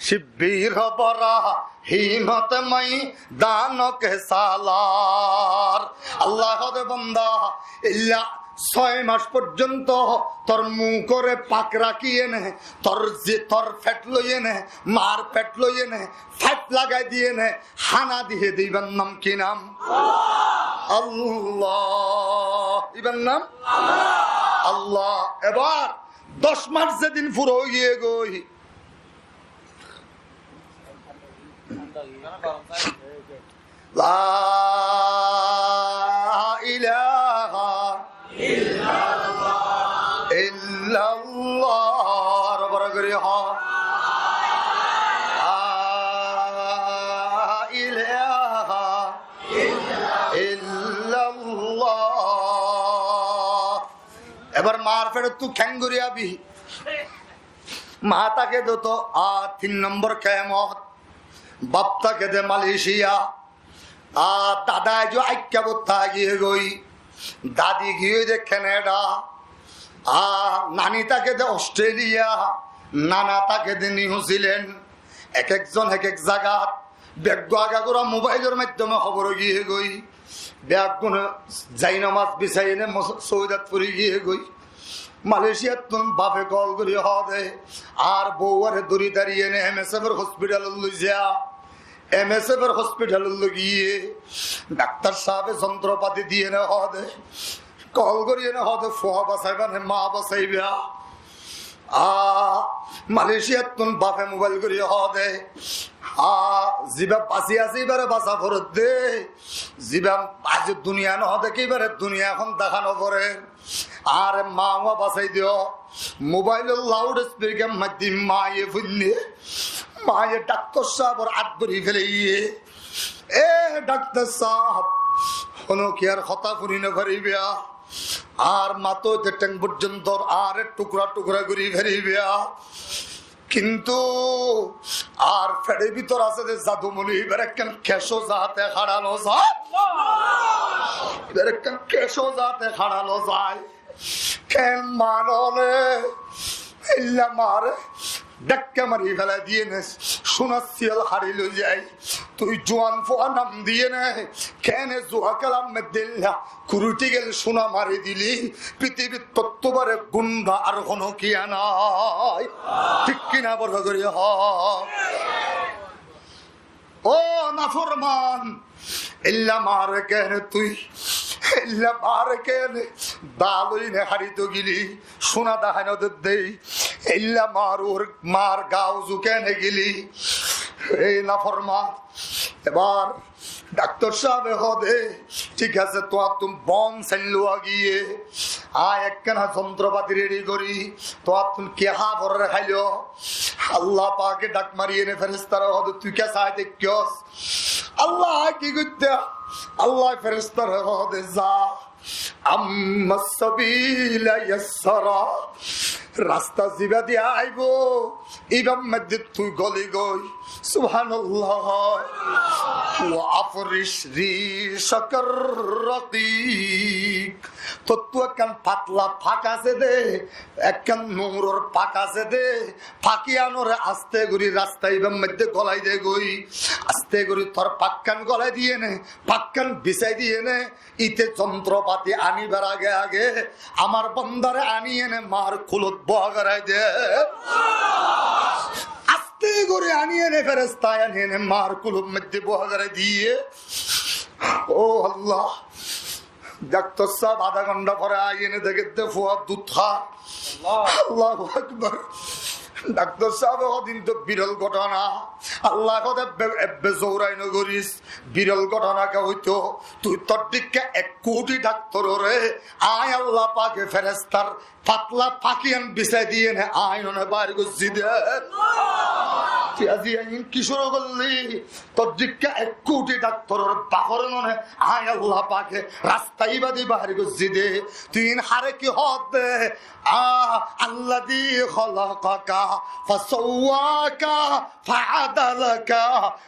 شبیر براہیمت میدان کے سالار۔ আল্লায় hoó de, banda, illa sóy mac foijjonto tor mukóre pak rakíyene, tor ze, tor feth loiyene, maar feth loiyene, feth lagai diyene, hána diye de, ibar nam ki nam? Allah. Ibar nam Allah. Ebar doc mac zedin fura ói giyé goi, La ilaha illallah. Añára boro gorí hoó. La ilaha illallah. Ebar maar feçottú keéngori aibi? Maa táke de to, a, tin nombor kemot. Baf táke de Malaysia. A, dada aijjó aikká bottá giyé goi. Dadi giyé de Canada. A, nani táke de Australia. Nana táke de New Zealand. Ek ek zon ek ek zagat. Beggún agagura mobailor maiddome hóbor ói giyé goi. Beggúne zai nomaz bisáiyene mos-, sóidat fori giyé goi. Malaysiattún bafe kol gorí hoó de, añár bouware dóri dariyene M S F or hospitalot loi za. M S F or hospitalot loi giyé, daktar sábe zontropati diyene hoó de, kol goríyene hoó de, fua basaibá ne maa basaiba? A, Malaysiattún bafe mobail gorí hoó de, a, ziba basi asé ibare basa foredde, ziba aijjó duniya no dekí ibare duniya ehón dehá no forer. Añáre maa basai diyo. Mobailor laud spikar maddí maaye fúinne, maaye daktar sábor át dóri felaiyé. E daktar sáb, honó kiyar hotá fúni no faribá? Añár matá óite theng foijjonto añáre thukra thukra gorí faribá. Kintu añár feçor bútore asé de zadumoni, ibare ekkán kecó zaáte hára no zai. Ibare ekkán kecó zaáte hára no zai. Keén maáre, eilla maáre dhakka mari félai diyene, cúnar siyal hári loi zai. Tui juan fua nam diyene, keéne zua kelam meddilla, kuruthi gel cúna mari dili, pitibit tottú bore gunda ar honó kiya nai. Thík ki na, boro gorí hoó. Ó naforman, eilla maáre keéne tui, eilla maáre keéne dal óine hári to gili, cúna dahái no dedde, eilla maár ur, maár ga uzu keéne gili. E naforman, ebar Dhaktor sábe hoóde, thík asé, tuáñttún bon sain luwa giyé, aññí ekkána zontropati redi gorí, tuáñttún ki háforé háilo. Allah pake dhak mari ene ferestaré hoóde, tui kiyá sai táikos? Allah ki goittá? Allah ferestaré hoóde, za. أما السبيل يسر. Rasta zibá di aibó, ibár maze tui goli goi. Subhanallah. وأفرش ريشك الرقيق. Tottú ekkán fatla fak asé dé, ekkán nuror fak asé dé, fak iyanore aste gorí rasta ibár maze golai de goi. Aste gorí tor fakkán golai diyéne, fakkán bisai diyéne, ite zontropati anibar age age amar bandare ani ene mar kulot boha gorai de. Aste gorí ani ene feresta ani ene mar kulot maze boha gorai diye. O Allah, dhaktor sáb adá gonthá fore ai ene deké de fua dud há. Allahu Akbar. Dhaktor sábe hoóde, ito biral gótona. Allah hoóde, ebbe, ebbe zourai no goris. Biral gótona ke óito, tui tor dhikká ek kuthi dhaktorore aññí Allah pake ferestar fatla fak iyan bisai diyéne aññí one bair goijjí dé. Tui aijja iín ki cúru goillí? Tor dhikká ek kuthi dhaktoror bafor none aññí Allah pake rasta ibá di bair goijjí dé. Tui iín hare ki hoódde? A, الذي خلقك فسواك فعدلك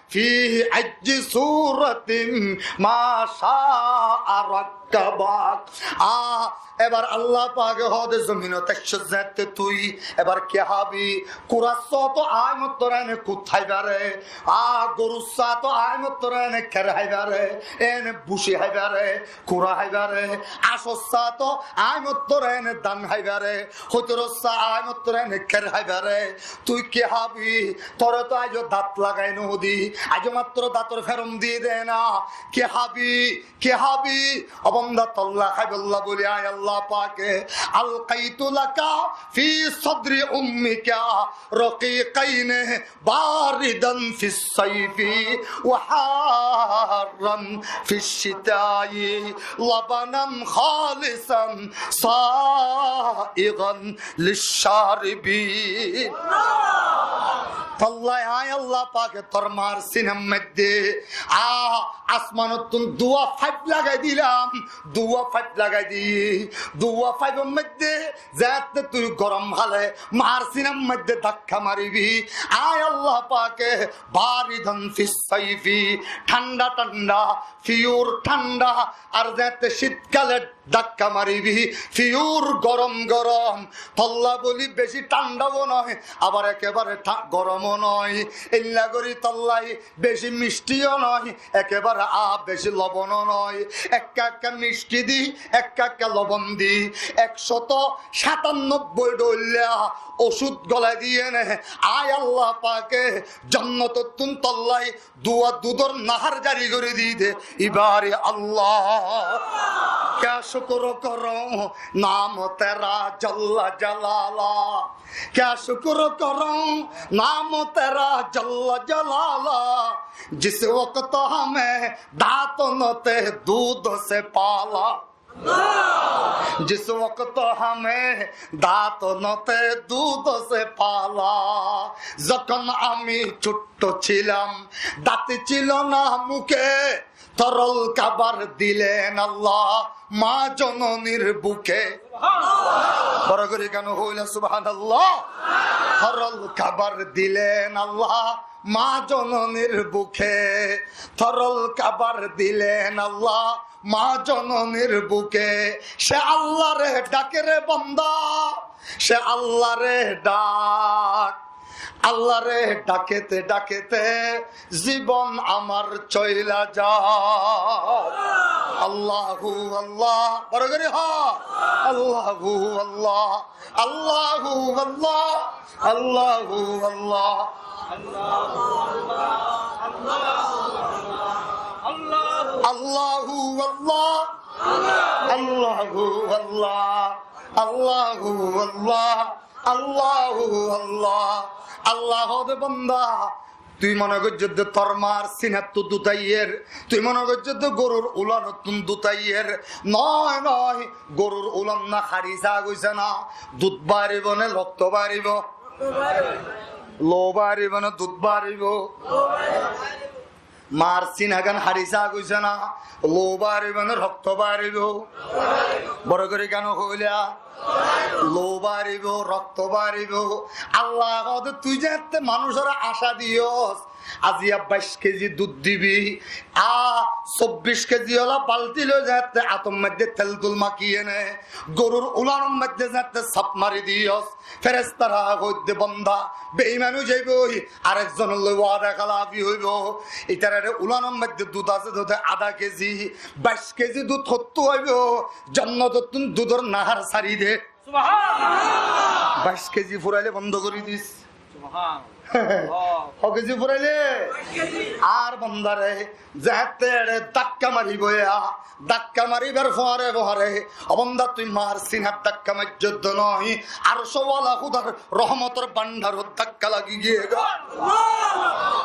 في أي صورة ما شاء ركبك. A, ebar Allah pake hoóde zominot aiccó zeéñtte tui, ebar ki hábi? Kurar sáto aññí mottore ene kut háibaré, a, gorur sáto aññí mottore ene ker háibaré, ene buci háibaré, kura háibaré, acor sáto aññí mottore ene dan háibaré, hoitoror sá aññí mottore ene ker háibaré. Tui ki hábi? Tore to aijjó dat lagai no di, aijjó mattro dator ferom di de na. Ki hábi? Ki hábi? O banda, tolla háibolla buli aññí Allah pake ألقيت لك في صدر أمك رقيقين باردا في الصيف وحارا في الشتاء لبنا خالصا سائغا للشاربين. Tolla aññí Allah pake tor mar sinar maze, a, asmanottún duwa faip lagai dilam, duwa faip lagai di, duwa faipor maze zeéñtte tui gorom hále mar sinar maze dakka maribi, aññí Allah pake باردا في الصيف, thánda thánda, fiyur thánda, ar zeéñtte cítkale dakka maribi, fiyur gorom gorom. Tolla buli beci thánda ó noó, abar ekebare tha-, gorom ó noó. Eilla gorí tolla beci micthi ó noó, ekebare a beci lobon ó noó. Ekka ekka micthi di, ekka ekka lobon di, ekcót sátannobboi dhoilla ocút golai diyéne aññí Allah pake jonnotottún tolla duwa dudor nahar jari gorí di de. Ibare Allah, کیا شکر کروں نام تیرا جل جلالہ، کیا شکر کروں نام تیرا جل جلالہ، جس وقت ہمیں دانتوں نے دود سے پالا۔ جس وقت ہمیں دانতনতে দুধ সে পালা, যখন আমি ছোট্ট ছিলাম, দাঁত ছিল না মুখে, তরল খাবার দিলেন আল্লাহ মা জননীর বুকে। বড় করে কেন হইল সুবহানাল্লাহ? তরল খাবার দিলেন আল্লাহ মা জননীর বুকে, তরল খাবার দিলেন আল্লাহ মা জননীর বুকে। সে আল্লাহরে ডাকে রে বান্দা, সে আল্লাহরে ডাক। আল্লাহরে ডাকেতে ডাকেতে জীবন আমার চইলা যায়। আল্লাহু আল্লাহ, বড় করে হ। আল্লাহু আল্লাহ, আল্লাহু আল্লাহ, আল্লাহু আল্লাহ। আল্লাহু আল্লাহ, আল্লাহু আল্লাহ, আল্লাহু আল্লাহ, আল্লাহু আল্লাহ। আল্লাহ দে বান্দা, Tui mone goijjós de tor maar sinattú dut aiyér, tui mone goijjós de gorur ulanottún dut aiyér. Noó, noó, gorur ulan no hári saá goijjé na, dut baáribou né rokto baáribou? Lou baáribou né dut baáribou? Maar sinagán hári saá goijjé na, lou baáribou né rokto baáribou? Boro gorí kiyá no hoilá? Lou baáribou, rokto baáribou. Allaye hoó de tui zeéñtte manúicoré acá diyós, aziya baic kezi dut dibi, a sobbic kezi ola balti loi zeéñtte átor maidde tel-tul maki ene, gorur ulanor maidde zeéñtte sap mari diyós, ferestara hoó de bonda, beiman ói zaiboi, arek zonor loi wada kelafi óibo. Itarare ulanor maidde dut asé de adá kezi, baic kezi dut hottú aibou? Jonnotottún dudor nahár sári de. Subhanallah. Baic kezi furaile bondo gorí dis. Subhanallah. Hó kezi furaile? Ar bondare zeéñtte ere dakka mari boiya, dakka mari bar fore fore, ó bonda tui maar sinat dakka maijjós de noó, arcowala Húdar rohmotor bandharot dakka lagi giyé goi.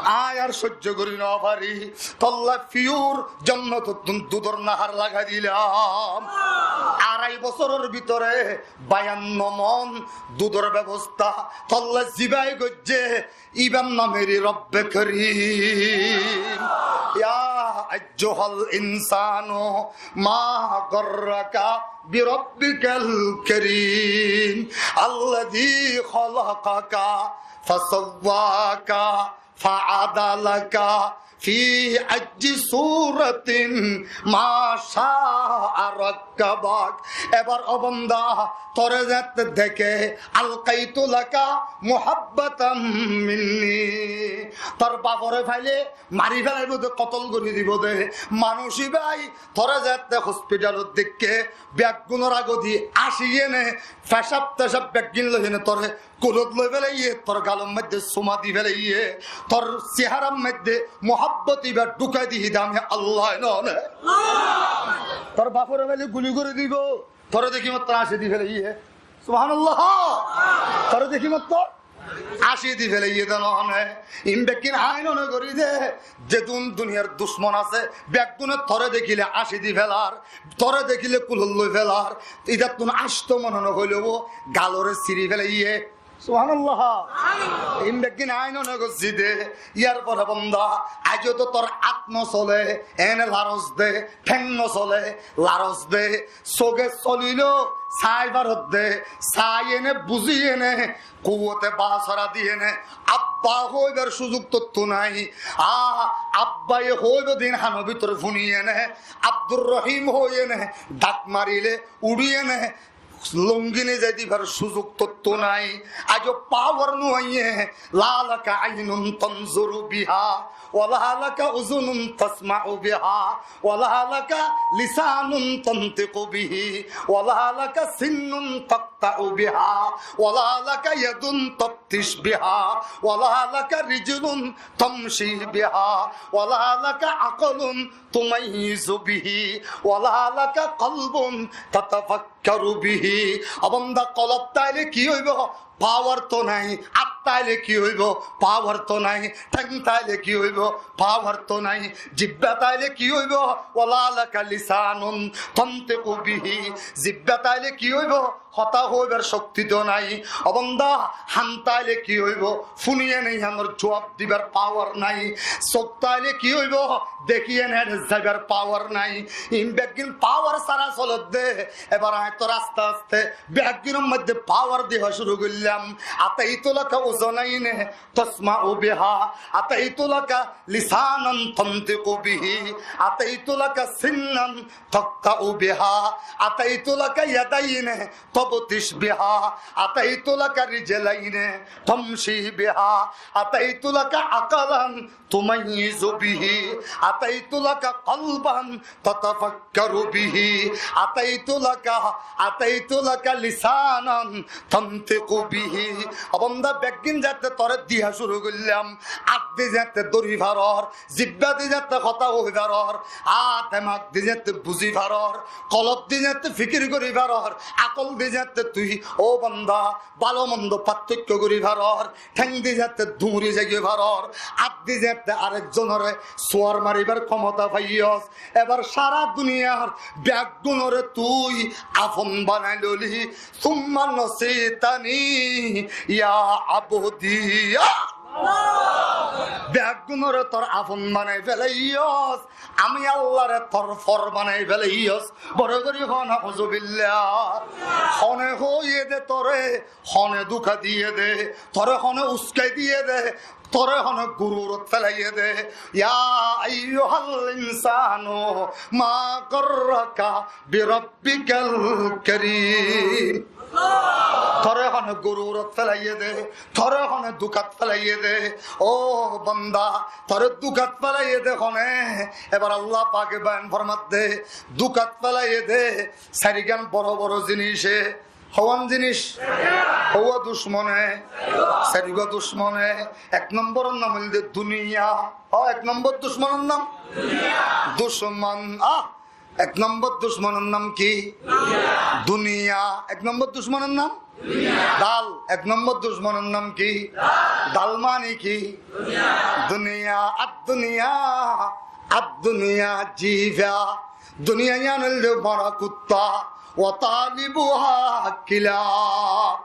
Añí ar sóijjo gorí no fari. Tolla fiyur jonnotottún dudor nahár lagai dilam. Arai bosóror bútore bayanno mon dudor bebosta tolla zibaye goijjé, íbar nam eri Robbe Kerim. يا أيها الإنسان ما غرك بربك الكريم الذي خلقك فسواك فعدلك في أي صورة ما شاء ركبك. Ebar ó bonda, tore zeéñtte deké, ألقيت لك محبة مني. Tor bafore faile mari felaibou de, kotol gorí dibou de. Manúic íbaye tore zeéñtte hospitalot deikké, beggúnor agodi aci ene, fecab-tecab beggín loi ene tore kulot loi felaiyé, tor galor maidde suma di felaiyé, tor seharar maidde muhabbot íba dhukai di hídam Allaye noó né? Tor bafore faile guli gorí dibou, tore dekí mattor aci di felaiyé. Subhanallah. Tore dekí mattor aci di felaiyé de noó né? In beggín añí noó né gorí de, zedún duniyar ducmon asé, beggúne tore dekíle aci di felar, tore dekíle kulot loi felar, ítattún acto mone no hoilé ó galore siri felaiyé. Subhanallah. In beggín añí noó né goijjí de. Yar fore bonda, aijjó to tor át no sole, ene laros de, théng no sole, laros de, sóge soliló sai faros de, sai ene, buzi ene, kuwote basora di ene, abba hoibar suzuk tottú nai. A, abbaye hoibo din hanor bútore fúni ene, Abdur Rohim hoi ene, dhak marile, uçí ene, lungi nizai dibar suzuk tottú nai. Aijjó pawar no aiyé. لا لك عين تنظر بها، ولا لك أذن تسمع بها، ولا لك لسان تنطق به، ولا لك سن تقطع بها، ولا لك يد تبطش بها، ولا لك رجل تمشي بها، ولا لك عقل تميز به، ولا لك قلب تتفكر به. Ó bonda, kolob táile ki óibo? Pawar to nai. Át táile ki óibo? Pawar to nai. Théng táile ki óibo? Pawar to nai. Jibba táile ki óibo? ولا لك لسان تنطق به. Jibba táile ki óibo? Hotá hoibar cokti to nai. Ó bonda, han táile ki óibo? Fúni ene hanor juab dibar pawar nai. Sók táile ki óibo? Dekí ene zaibar pawar nai. In beggín pawar sára solodde. Ebar añí tor aste aste beggúnor maidde pawar diya cúru goillám. أعطيت لك أذنين تسمع بها، أعطيت لك لسانا تنطق به، أعطيت لك سنا تقطع بها، أعطيت لك يدين تبطش بها، أعطيت لك رجلين تمشي بها، أعطيت لك عقلا تميز به، أعطيت لك قلبا تتفكر به، أعطيت لك، أعطيت لك لسانا تنطق bihi. Ó banda, beggín zeéñtte toré diya cúru goillám, át di zeéñtte dóri farór, zibba di zeéñtte hotá hoi farór, á demak di zeéñtte buzí farór, kolob di zeéñtte fikir gorí farór, akól di zeéñtte tui, ó banda, bála mondo parthoikko gorí farór, théng di zeéñtte duñri zaigói farór, át di zeéñtte arek zonoré suar maribár kómota faiyós, ebar sára duniyar beggúnoré tui afon banai loli, summa nasitani ya abdi. Beggúnoré tor afon banai felaiyós, ami Allaré tor for banai felaiyós. Boro gorí hoó, nauzubillah. Hone hoiyé dé toré, hone duka diyé dé, toré hone uskai diyé dé, toré hone gururot felaiyé dé. Ya ayyuhal insanu ma garraka birabbikal karim. Toré hone gururot felaiyé dé, toré hone dukat felaiyé dé. Ó banda, toré dukat felaiyé dé hone? Ebar Allah pake bayan format dé, dukat felaiyé dé sairgán boro boro ziníce. Hoón ziníc? Hoó ducmone? Sairgúa ducmone. Ek nombor nam óilde duniya. Ó, ek nombor ducmonor nam? Ducmon. Á, ek nombor ducmonor nam ki? Duniya. Ek nombor ducmonor nam? Dal. Ek nombor ducmonor nam ki? Dal mani ki? Duniya. Ad duniya, ad duniya jifa. Duniya yián óilde mora kutta, wa talibuha kilab.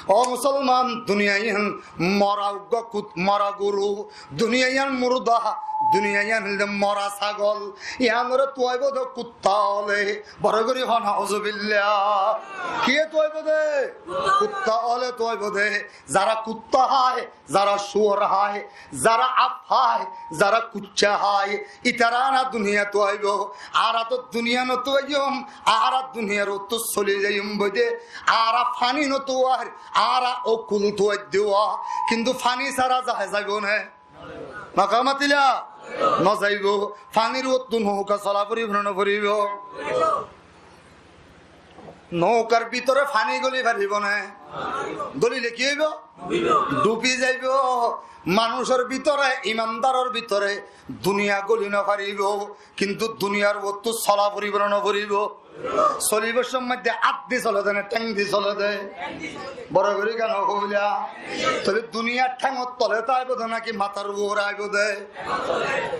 Ó musolman, duniya yián mora uggwá kut-, mora goru, duniya yián murda, duniya yián óilde mora sagol, yiánoré tuaibó dé kutta óle. Boro gorí hoó, nauzubillah. Kiyé tuaibó dé? Kutta óle tuaibó dé. Zara kutta hái, zara suor hái, zara áp hái, zara kucca hái, itará añára duniya tuaibó. Añára to duniya no tuaiyum, añára duniyar uottú soli zaiyum boide. Añára faní no tuair, añára ókkol tuaidde. Kintu faní sára zai zaibó né? Noka matila? No zaibó. Fanír uottú nouka sola foribó né no foribó? Noukar bútore faní góli faribó né? Gólile ki óibo? Dhubi zaibó. Manúcor bútore, imandaror bútore duniya góli no faribó, kintu duniyar uottú sola foribó né no foribó? Solibar somot de át di sole dé né théng di sole dé? Boro gorí kiyá no hoilá? Tóile duniya théngor tole táibo dé náki matar uore aibo dé?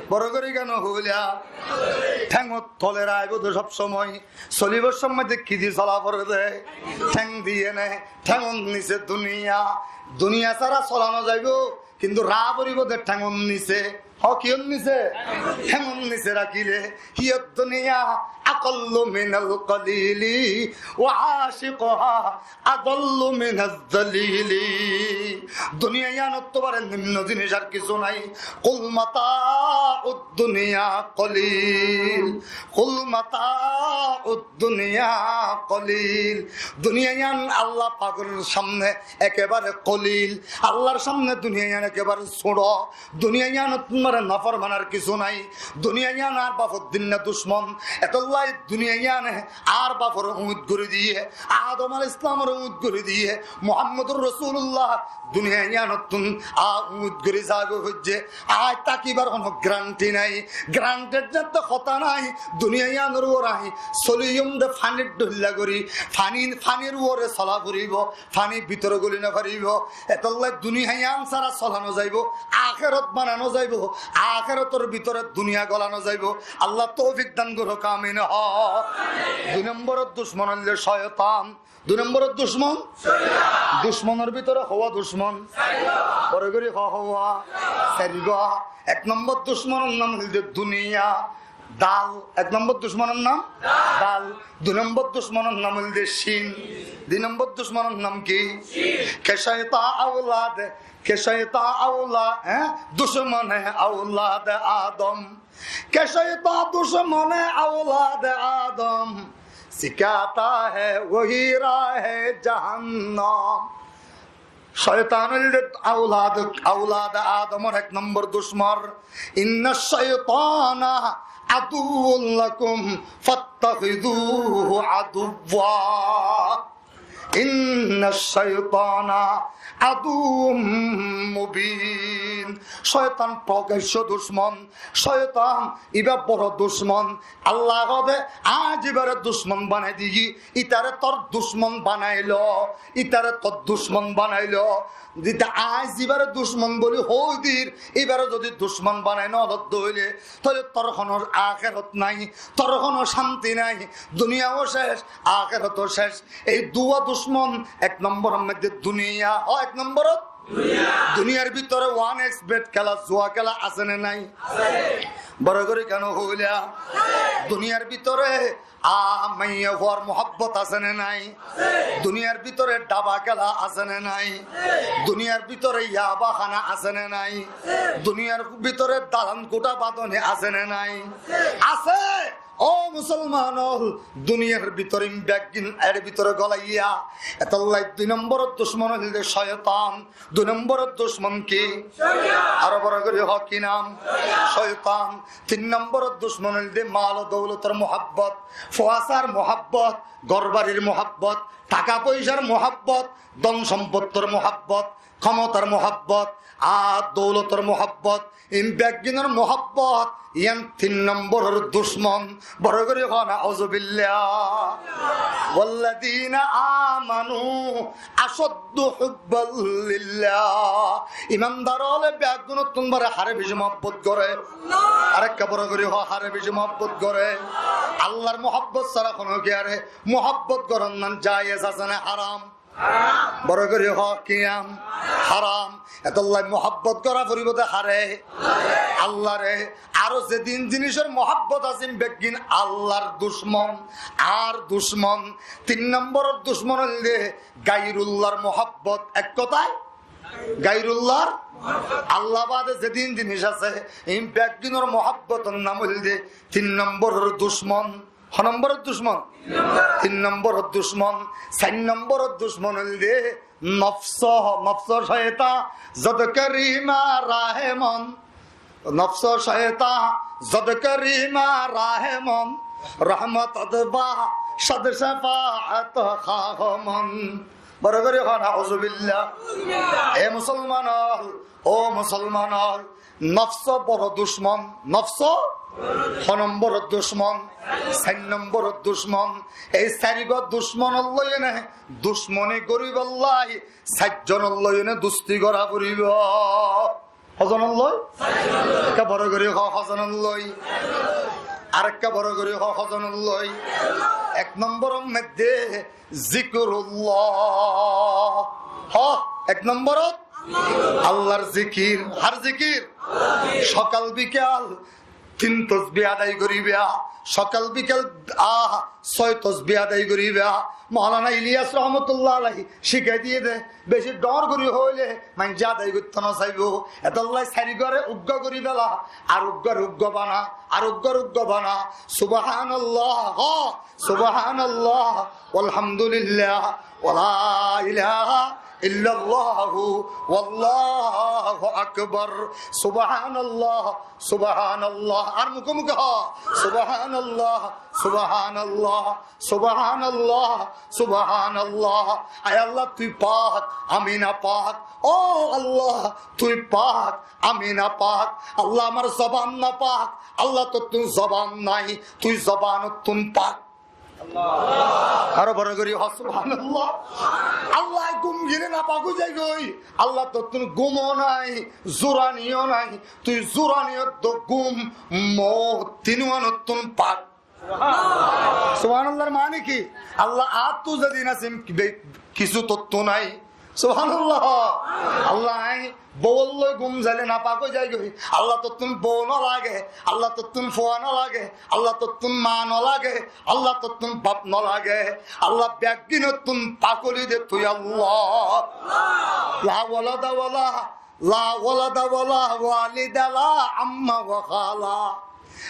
Boro gorí kiyá no hoilá? Théngor tole aibo dé sob somoi. Solibar somot de ki di sola fore dé? Théng diyé né? Théngor nise duniya. Duniya sára sola no zaibó, kintu rakíbou dé théngor nise. Hoó, kiyór nise? Théngor nise rakíle. Hiya duniya aqallu minal qalili wa ashiquha adallu minaz zalili. Duniya yiánottú baré nimno ziníc ar kissú nái. Qul mata'ud duniya qalil. Qul mata'ud duniya qalil. Duniya yián Allah pakor samne ekebare qalil. Allahr samne duniya yián ekebare sóñço. Duniya yiánottú baré naformanar kissú nái. Duniya yián añár bafor dinna ducmon. Etolla duniya yiáne añár bafore uñit gorí diyé, Adom alaihissalamore uñit gorí diyé, Muhammadur Rosulullah duniya yiánottún añáre uñit gorí zagói foijjé. Añí tákibar honó garanti nái, garantir zeéñtte hotá nái. Duniya yiánor uore añí soliyum dé fanír dhoilla gorí, faní, fanír uore sola foribó, faní bútore góli no faribó. Etolla duniya yián sára sola no zaibó, akerot bana no zaibó, akerotor bútore duniya gola no zaibó. Allah toufik dan gorouk, amin. Hoó. Dui nombor ducmon óilde coitan. Dui nombor ducmon? Ducmonor bútore hoó ducmon? Boro gorí hoó, hoó. Sairgúa. Ek nombor ducmonor nam óilde duniya. Dal. Ek nombor ducmonor nam? Dal. Dui nombor ducmonor nam óilde cin. Dui nombor ducmonor nam ki? Ke coitan aulad, ke coitan aulad, há? Ducmone aulad Adom. Ke coitan ducmone aulad Adom, sikata hai wohi rahe jahannam. Coitan óilde aulad, aulad Adomor ek nombor ducmon. Inna coitana aduwwun lakum fattakhizuhu aduwwa. إن الشيطان عدو مبين. Cóitan prokaccó ducmon, cóitan ibá boro ducmon. Allah hoóde, aññí zibáre ducmon banai diyí, ítare tor ducmon banailó, ítare tor ducmon banailó. Zita aññí zibáre ducmon buli hoóidir, íbare zodi ducmon banai nolodde óile, tóile tor honó akérat nái, tor honó cánti nái, duniyao céc, akérato céc. Ei duwá ducmon, ek nombor or moiddé duniya, ó, ek nombor ot? Duniya. Duniyar bútore one X bet kéla, zuwa kéla asé né nái? Asé. Boro gorí kiyá no hoilá? Asé. Duniyar bútore a maiyafuar muhábbot asé né nái? Asé. Duniyar bútore daba kéla asé né nái? Asé. Duniyar bútore yaba hána asé né nái? Asé. Duniyar bútore dalan kútha bañdoni asé né nái? Asé. Asé. Ó musolman ol, duniyar bútore ín beggín, er bútore golaiya. Etolla dui nombor or ducmon óilde cóitan. Dui nombor or ducmon ki? Cóitan. Aró boro gorí hoó, ki nam? Cóitan. Cóitan. Tin nombor or ducmon óilde mal o doulotor muhábbot, fuasar muhábbot, gór barir muhábbot, taka foisar muhábbot, don sompottir muhábbot, kémotar muhábbot, ar doulotor muhábbot, ín beggínor muhábbot, yián tin nombor or ducmon. Boro gorí hoó, nauzubillah. والذين آمنوا أشد حبا لله. Imandar óle beggúnottún báre háre beci muhábbot goré? Arekka boro gorí hoó, háre beci muhábbot goré? Allar muhábbot sára honókiyáre muhábbot goron nan jaiyes asé né haram? Boro gorí hoó, ki nam? Haram. Etolla muhábbot gora foribó de háre? Allare. Aró zedún zinisor muhábbot asé ín beggín Allar ducmon, ar ducmon. Tin nombor or ducmon óilde gairullar muhábbot. Ek hotá, gairullar, Allah bade zedún zinis asé, ín beggínor muhábbotor nam óilde tin nombor or ducmon. Hó nombor or ducmon? Tin nombor or ducmon. Sair nombor or ducmon óilde nofs, nofs cóitan, zod kori ma rahe mon. Nofs cóitan, zod kori ma rahe mon. Rahmot ot ba sad shafaat khah mon. Boro gorí hoó, nauzubillah. E musolman ol, ó musolman ol, nofs boro ducmon, nofs hó nombor or ducmon? Sair nombor or ducmon. Ei sairgua ducmon or lói ene ducmoni goríbolla sair zon or lói ene dusti gora foribó. Hó zon or lói? Ekka boro gorí hoó, hó zon or lói? Arekka boro gorí hoó, hó zon or lói? Ek nombor or moiddé zikrullah. Hó, ek nombor ot Allar zikir. Hár zikir? Sokal bikal tin tosbih adai goríba. Sokal bikal, ah, sói tosbih adai goríba. Moulana Iliyas rahmatullah alaihi cíkai diyé de, beci dhoóñr gorí hoilé maincé adai goittó no saibó. Etolla sairguare uggwá gorí fela, ar uggware uggwá bana, ar uggware uggwá bana. Subhanallah, hó, subhanallah, walhamdulillah, wala ilaha illallahu, wallahu akbar. Subhanallah, subhanallah. Ar muke muke hó. Subhanallah, subhanallah, subhanallah, subhanallah. Ay Allah, tui pak, ami napak. Ó Allah, tui pak, ami napak. Allah, amar zoban napak. Allah, tottún zoban nai, tui zobanottún pak. Aró boro gorí hó, subhanallah. Allah, gúm gile napak ói zaigói. Allah, tottún gúmo nai, zuraniyo nai, tui zuraniyo de gúm, mout, tinuwanottún pak. Subhanallar mani ki? Allah, añáttu zedún asé, be-, kissú tottú nai. Subhanallah. Allah, añí bou loi gúm zaile napak ói zaigói. Allah, tottún bou no lage. Allah, tottún fua no lage. Allah, tottún ma no lage. Allah, tottún baf no lage. Allah, beggúnottún pak óli de tui Allah. La walada wala, la walada wala walida la amma wa khala.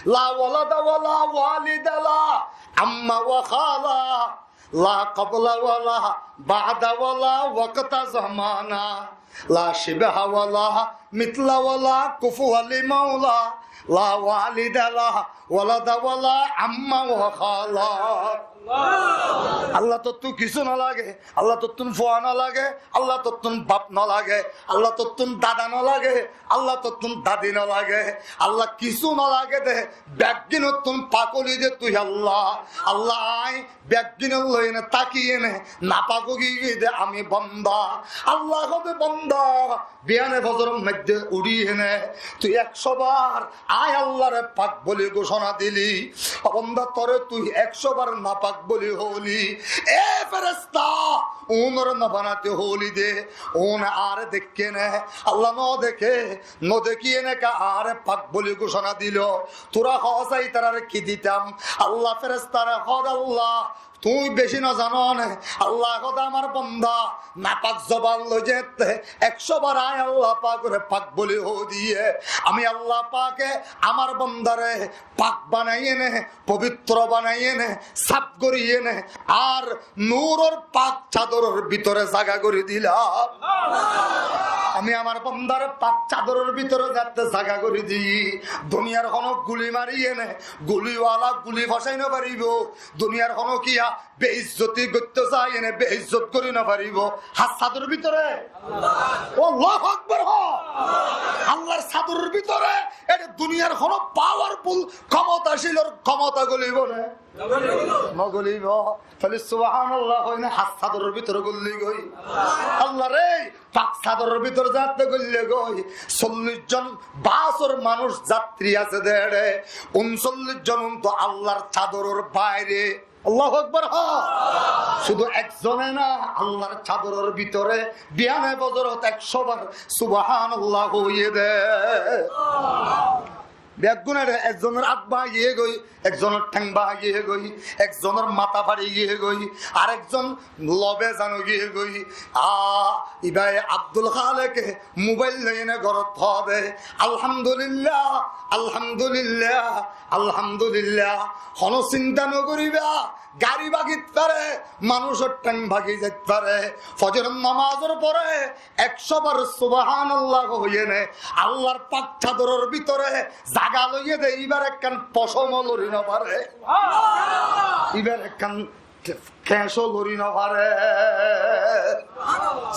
La walada wala walida la amma wa khala. La qabla wala ba'da wala waqta zamana. La shibha wala Mitla wala kufuwa li maula, la walida la walada wala amma wa khala. Allah tottú kissú no lage, Allah tottún fua no lage, Allah tottún baf no lage, Allah tottún dada no lage, Allah tottún dadi no lage, Allah kissú no lage de, beggúnottún pak óli de tui Allah. Allah aññí beggúnor loi ene táki ene napak ói giyí de ami bonda. Allah hoó de bonda, biyane fozoror maze uçí ene tui ekcó bar aññí Allahre pak buli gucona dili. Ó bonda, tore tui ekcó bar napak buli hoóli, e feresta, uunore no banate hoóli de, uune añáre deikké ne, Allah no deké, no dekí ene ká añáre pak buli gucona dilo. Tura hoó sai tarare ki ditam? Allah ferestare hoó de, Allah, tuñí beci no zano ne. Allah hoó de, amar bonda napak zoban loi zette ekcó bar aññí Allah pakore pak buli hoó diye, ami Allah pake amar bondare pak banai ene, fobitro banai ene, saf gori ene, ar nuror pak cadoror bútore zaga gori dila. Ami amar bondare pak cadoror bútore zette zaga gori di. Duniyar hono guli mari ene, guliwala guli fosai no faribo. Duniyar hono kiya beizzoti goitte sai ene beizzot gori no faribo. Har cadoror bútore? Allahu Akbar hoó. Allahr cadoror bútore, ete duniyar hono powerful, khomotacilor khomota golibo ne? No golibo. Tóile subhanallah hoine har cadoror bútore goli goi. Allah re, pak cadoror bútore zette goli goi. Sollic zon basor manúc zatri asé de ere, unsollic zon unto Allahr cadoror baire. Allahu Akbar hoó. Cúdu ekzone na, Allahr cadoror bútore biyane fozorot ekcó bar subhanallah hoiye de. Beggúnor, ekzonor át báñgi giyé goi, ekzonor théng báñgi giyé goi, ekzonor mata fari giyé goi, ar ekzon lobe zan ói giyé goi. A, ibá Abdul Khaleke mobail loi ene górot hoó de, Alhamdulillah, Alhamdulillah, Alhamdulillah. Hono sinta no goriba, gari bágit fare, manúcor théng bági zait fare. Fozoror nomazor fore ekcó bar subhanallah hoiye ne, Allahr pak cadoror bútore zaga loiye de, ibar ekkán fosómo lori no fare. Ibar ekkán keñcó lori no fare.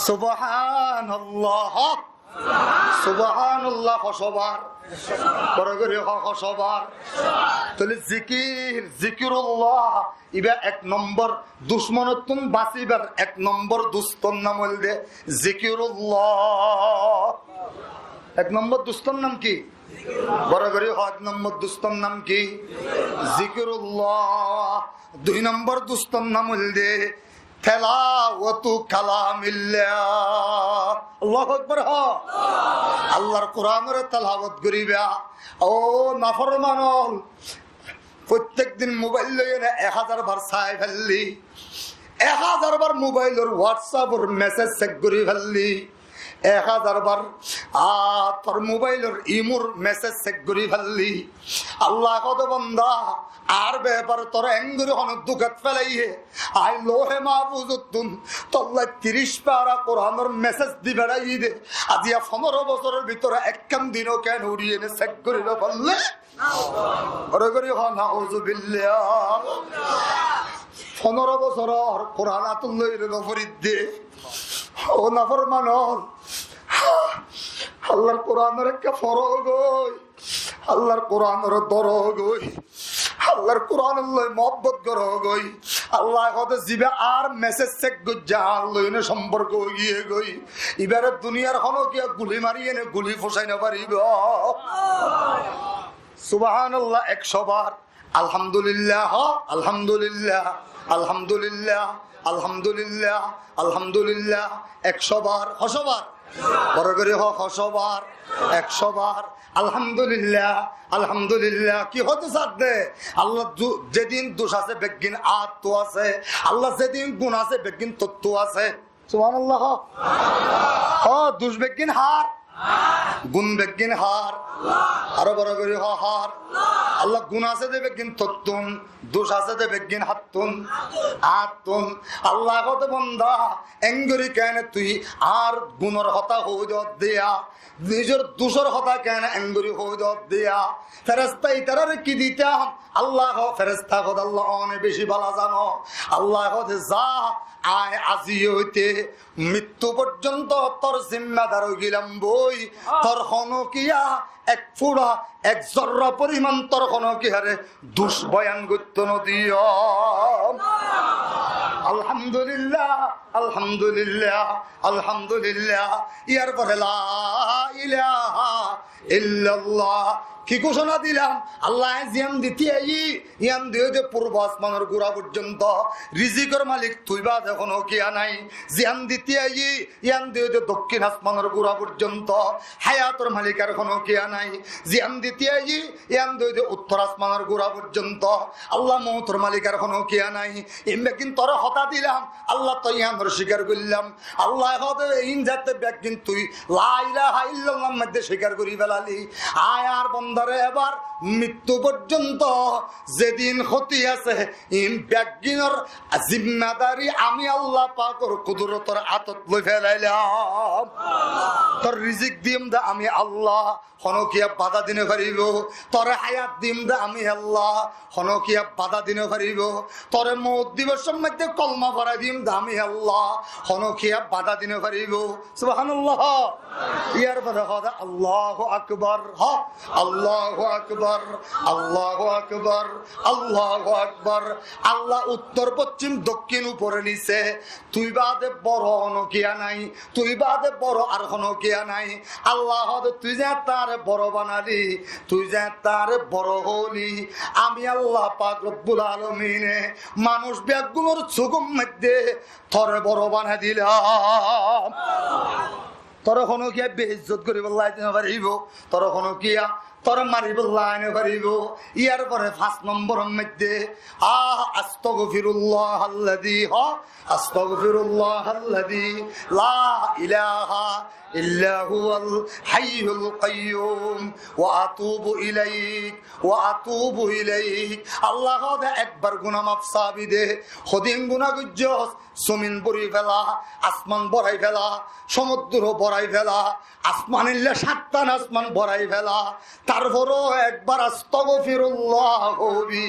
Subhanallah. Subhanallah hoó cóbar? Boro gori hoó, hoó cóbar? Tóile zikir, zikirullah, ibá ek nombor ducmonottún basibar ek nombor dustor nam óilde zikirullah. Ek nombor dustor nam ki? Boro gori hoó, ek nombor dustor nam ki? Zikirullah. Dui nombor dustor nam óilde telawatu kalamillah. Allahu Akbar hoó. Allahr Kuranore telawat goriba. Ó naforman ol, fottek din mobail loi ene ek házar bar sai felli, ek házar bar mobailor WhatsAppor mesej cek gori felli, ek házar bar, a, tor mobailor imor mesej cek gori felli. Allah hoó de bonda, añár befare tore engori hono dukat felaiye, aññí Lauhe Mahfuzottún tolla tiric fara Kuranor mesej di beraiyí de. Aijja fondoro bosoror bútore ekkán dino ken uri ene cek gori no falle? Boro gori hoó, nauzubillah. Fondoro bosoror Kuran átot loi no foridde. Ó naforman ol, Allahr Kuranore ekka foro goi. Allahr Kuranore doro goi. Allahr Kuranor loi muhabbot goro goi. Allah hoó de zibá añár mesej cek goijje, añár loi ene somporko ói giyé goi, ibáre duniyar hono kiya guli mari ene guli fosai no faribo. Subhanallah ekcó bar. Alhamdulillah, alhamdulillah, alhamdulillah, alhamdulillah, alhamdulillah. Ekcó bar, hoó cóbar? Boro gori hoó, hoó cóbar? Ekcó bar. Alhamdulillah, alhamdulillah. Ki hoóde sádde? Allah du-, zedin duc asé beggín añáttu asé. Allah zedin gun asé beggín tottú asé. Subhanallah hoó. Hoó, duc beggín hár? Gun beggín hár? Aró boro gori hoó, hár? Allah, gun asé de beggín tottún, duc asé de beggín háttun, añttún. Allah hoó de, banda, engori kene tui añár gunor hotá hoói de diya, nizor ducor hotá kene engori hoói de diya? Feresta itarare ki ditam? Allah hoó, feresta hoó de, Allah, one beci bála zano. Allah hoó de, za, añí azi óite mittú forzonto tor zimmadar ói gelam boi, tor hono kiya ek fura, ek zorra foriman tor hono kiyare duc boyan goitto no diyum. Alhamdulillah, alhamdulillah, alhamdulillah. Yar fore la ilaha illallah. Ki gócona dilam? Allah, añí ziyán diti aiyí, yían diyó de furbo asmanor gura forzonto rizikor malik tui bade hono kiya nai. Ziyán diti aiyí, yían diyó de dokkín asmanor gura forzonto hayator malik ar hono kiya nai. Ziyán diti aiyí, yían diyó de uttor asmanor gura forzonto, Allah, moutor malik ar hono kiya nai. Iín beggín tore hotá dilam, Allah, toi yíanor cikar goillám. Allah hoó de, iín zatte beggín tui la ilaha illallah moidde cikar gori felali, añí añár bondare ebar mittú forzonto zedin hoti asé, iín beggínor zimmadari ami Allah pakor kudurotor átot loi felailam. Tor rizik diyum de ami Allah, hono kiya bada di no faribo. Tore hayat diyum de ami Allah, hono kiya bada di no faribo. Tore mout dibar somot de kolma forai diyum de ami Allah, hono kiya bada di no faribo. Subhanallah. Yar fore hoó de Allahu Akbar, hoó, Allahu Akbar, Allahu Akbar, Allahu Akbar. Allah uttor, foccím, dokkín, upore nise, tui bade boro hono kiya nai, tui bade boro ar hono kiya nai. Allah hoó de, tui ze añáre boro banali, tui ze añáre boro hoóli, ami Allah pak Robbul Alamine manúc beggúnor sukor moidde tore boro banai dilam. Tore hono kiya beizzot goribolla aái no faribo, tore hono kiya tore maribolla aái no faribo. Yar fore fañs nombor moidde, ah, astagfirullahalladi, hoó, astagfirullahalladi la ilaha illa huwal hayyul qayyum wa atubu ilaik, wa atubu ilaik. Allah hoó de, ekbar guna maf sabi de, hodin guna goijjós, zomin bori fela, asman borai fela, somuddur borai fela, asman illa sattan asman borai fela, tar fore ekbar astagfirullah hobi,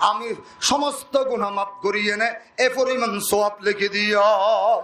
ami somosto guna maf gori ene e foriman sowab leki diyum.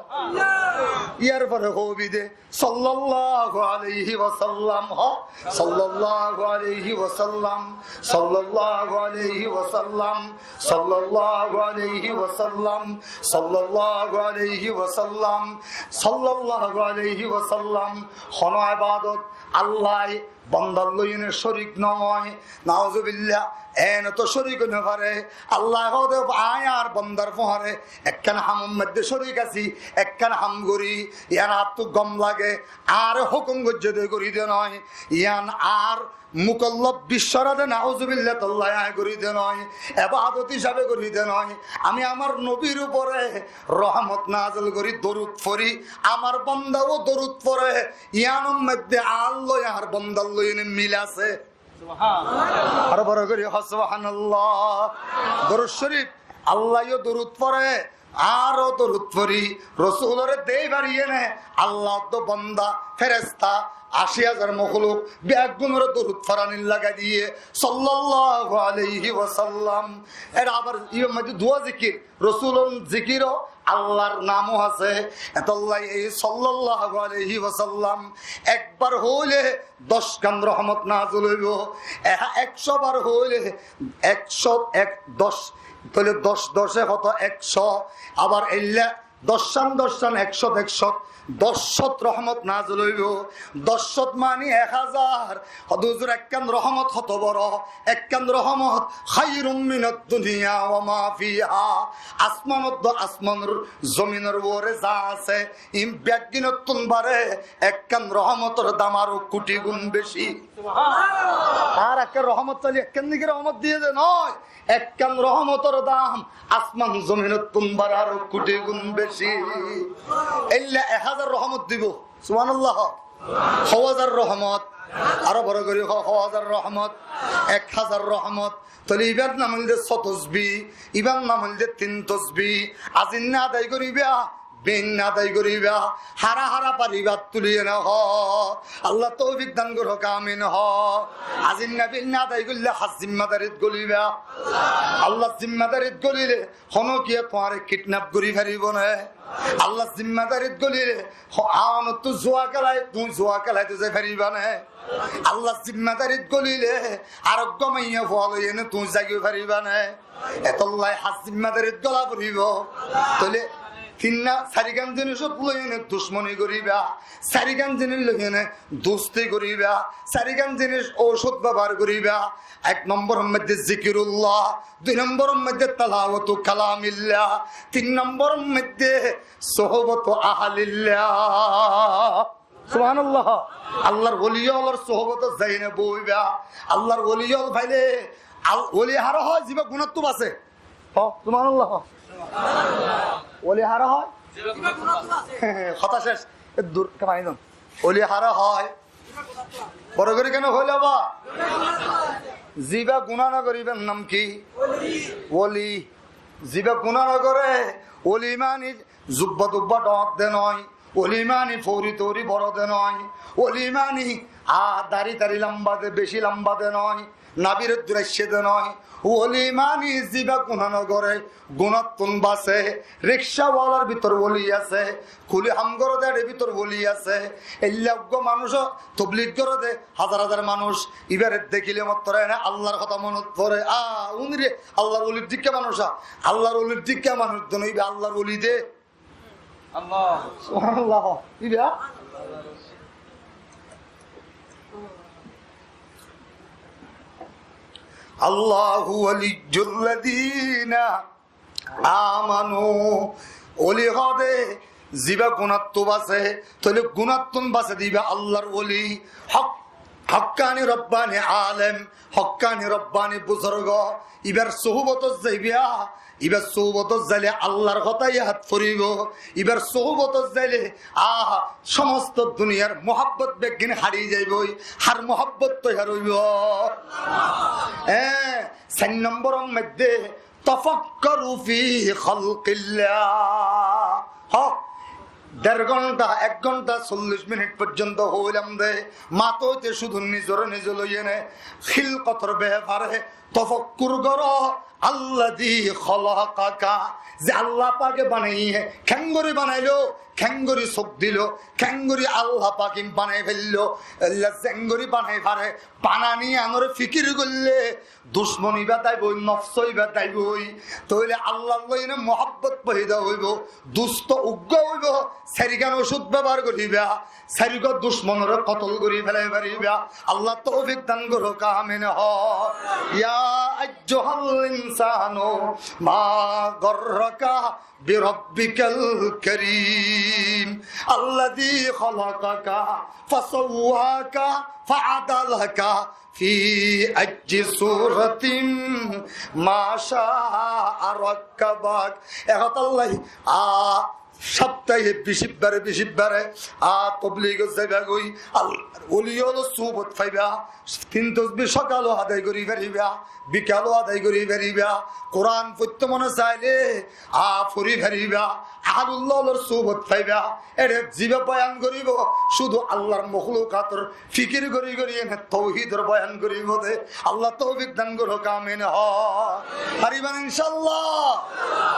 Yar fore hobi de, sallallahu alaihi wasallam, hoó, sallallahu alaihi wasallam, sallallahu alaihi wasallam, sallallahu alaihi wasallam, sallallahu alaihi wasallam, sallallahu alaihi wasallam. Hono ebadot Allah bondar loiyine corik no ói. Nauzubillah, ene to corik ói no fare. Allah hoó de, añí añár bondar fuare ekkán hamor moidde corik así, ekkán ham gori, yían añáttu gom lage, añáre hókum goijjé de gori de no, yían añár mukallof biccóra de, nauzubillah, tolla añí gori de no, ebadot hísabe gori de no. Ami amar nobir upore rohomot nazil gori, dorud fori, amar bonda ó dorud fore, yíanor moidde añár loi añár bondar loiyine mil asé. Subhan. Aró boro gori hoó, subhanallah. Dorud corif, Allah yó dorud fore, añára dorud fori, Rosulore dei fari ene, Allah do bonda, feresta, aci házar mokluk, beggúnore dorud foranit lagai diye, sallallahu alaihi wasallam. Ere abar iyór moidde duwa zikir, Rosulor zikir ó, Allahr nam ó asé. Etolla ei sallallahu alaihi wasallam ekbar hoile doc kán rohomot nazil óibo. Eha ekcó bar hoile ekcó, ek, doc, toile doc, doce hoto? Ekcó. Abar eilla doc kán, doc kán, ekcó, ekcó, doc cót rohomot nazil óibo. Doc cót mani ek házar. Hoó de huzur, ekkán rohomot hoto boro? Ekkán rohomot khairun minad dunya wa ma fiha. Asmanor do, asmanor zominor uore za asé, in beggínottún bare ekkán rohomotor dam aró kuthi gun beci. Ar ekkán rohomot óile ekkán niki rohomot diye de no, ekkán rohomotor dam asman zominottún bare aró kuthi gun beci. Eilla ek házar rohomot dibo. Subhanallah. Hó házar rohomot, Aró boro gorí hoó, hoó házar rohmot, ek házar rohmot. Tóile ibár nam óilde só tosbí, ibár nam óilde tin tosbí. Azinna adai goríba, beinna adai goríba, hára hára faribá tulí ene hoó. Allah toufik dan gorouk, amin hoó. Azinna beinna adai goillé hás zimmadarittú goliba. Allar zimmadarittú golilé honókiye tuáñre kidnap gorí faribó né? Allar zimmadarittú golilé ho-, aonottú zua kélai, tuñí zua kélaitó zai faribá né? Allar zimmadarittú golilé areggúa maiyafua loi ene tuñí zaigói faribá né? Etollá hás zimmadarittú gola foribó. Tóile tinna, sairgán ziníc loi ene ducmoni goríba, sairgán ziníc loi ene dusti goríba, sairgán ziníc oucót bebohár goríba. Ek nombor or moidde zikirullah, dui nombor or moidde talawatu kalamillah, tin nombor or moidde sohbotu ahlillah. Subhanallah. Allar woli ólor sohbotot zaiyóne boiba. Allar woli ól faile, al-, woli hára hoó, zibá gunáttú basé. Hoó, subhanallah. Woli hára hoó? Hotá céc. E dur, kemani don. Woli hára hoó? Boro gorí kene hoilé ba? Zibá guná no goré ibár nam ki? Woli. Zibá guná no goré, woli mani zubba dubba dhoóñr de noó. Woli mani fouri touri boro de noó. Woli mani, a, dari dari lamba de, beci lamba de noó. Nabir duraicce de noó. Woli mani zibá guná no goré, gunáttún basé. Rikcawalar bútore woli asé, kuli ham goré de, ere bútore woli asé. Eilla eggúa manúic toblig goré de, házar házar manúic, ibáre dekíle mottor ene Allar hotá monot foré. A, unire Allar wolir dhíkka manúic, a, Allar wolir dhíkka manúic de noó, ibá Allar woli de. Allah. Subhanallah. Ibá? Allahu waliyyul ladina amanu. Woli hoó de zibá gunáttú basé, tóile gunáttún basé de ibá Allar woli. Hók Hókkani robbani alem, hókkani robbani buzurgo, ibár suhbotot zaiba, ibár suhbotot zaile Allar hotá yad foribó, ibár suhbotot zaile, ah, somosto duniyar muhabbot beggín hári zaibói, hár muhabbot toiyar óibo. Eh, sair nombor or moidde, tafakkaru fi khalqillah. Hó, der gonta, ek gonta, sollic minit foijjonto hoilam de, matóite cúdu nizore nize loiyene, hilkotor befare tofakkur goró, alladhi khalaqaka, ze Allah pake banaiye, kengori banailo, kengori sók dilo, kengori Allah pake banai fello, ella zengori banai fare, banani anore fikir goille, ducmon ibá táiboi, nofs ibá táiboi. Tóile Allar loi ene muhabbot foida óibo, dusto uggúa óibo, sairgán ocút bebohár goriba, sairgúa ducmonore kotol gori felai fariba. Allah toufik dan gorouk, amin hoó. Ya ayyuhal insanu ma gharraka birabbikal karim, alladhi khalaqaka fasawwaka fa'adalaka fi ayyi suratin ma sha'a rakkabak. E hotálla, a, sáptahe bicibbare, bicibbare, a, tobligót zaibagói, Allar woli ólor suhbot faiba, tin tosbi sokalo adai gori fariba, bikalo adai gori fariba, Kuran foitto mone saile, a, fori fariba, ahlullah ólor suhbot faiba, ere zibá boyan goribo, cúdu Allar mohlukator fikir gori gori ene touhidor boyan goribo de. Allah toufik dan gorouk, amin hoó. Fariba né inshaAllah?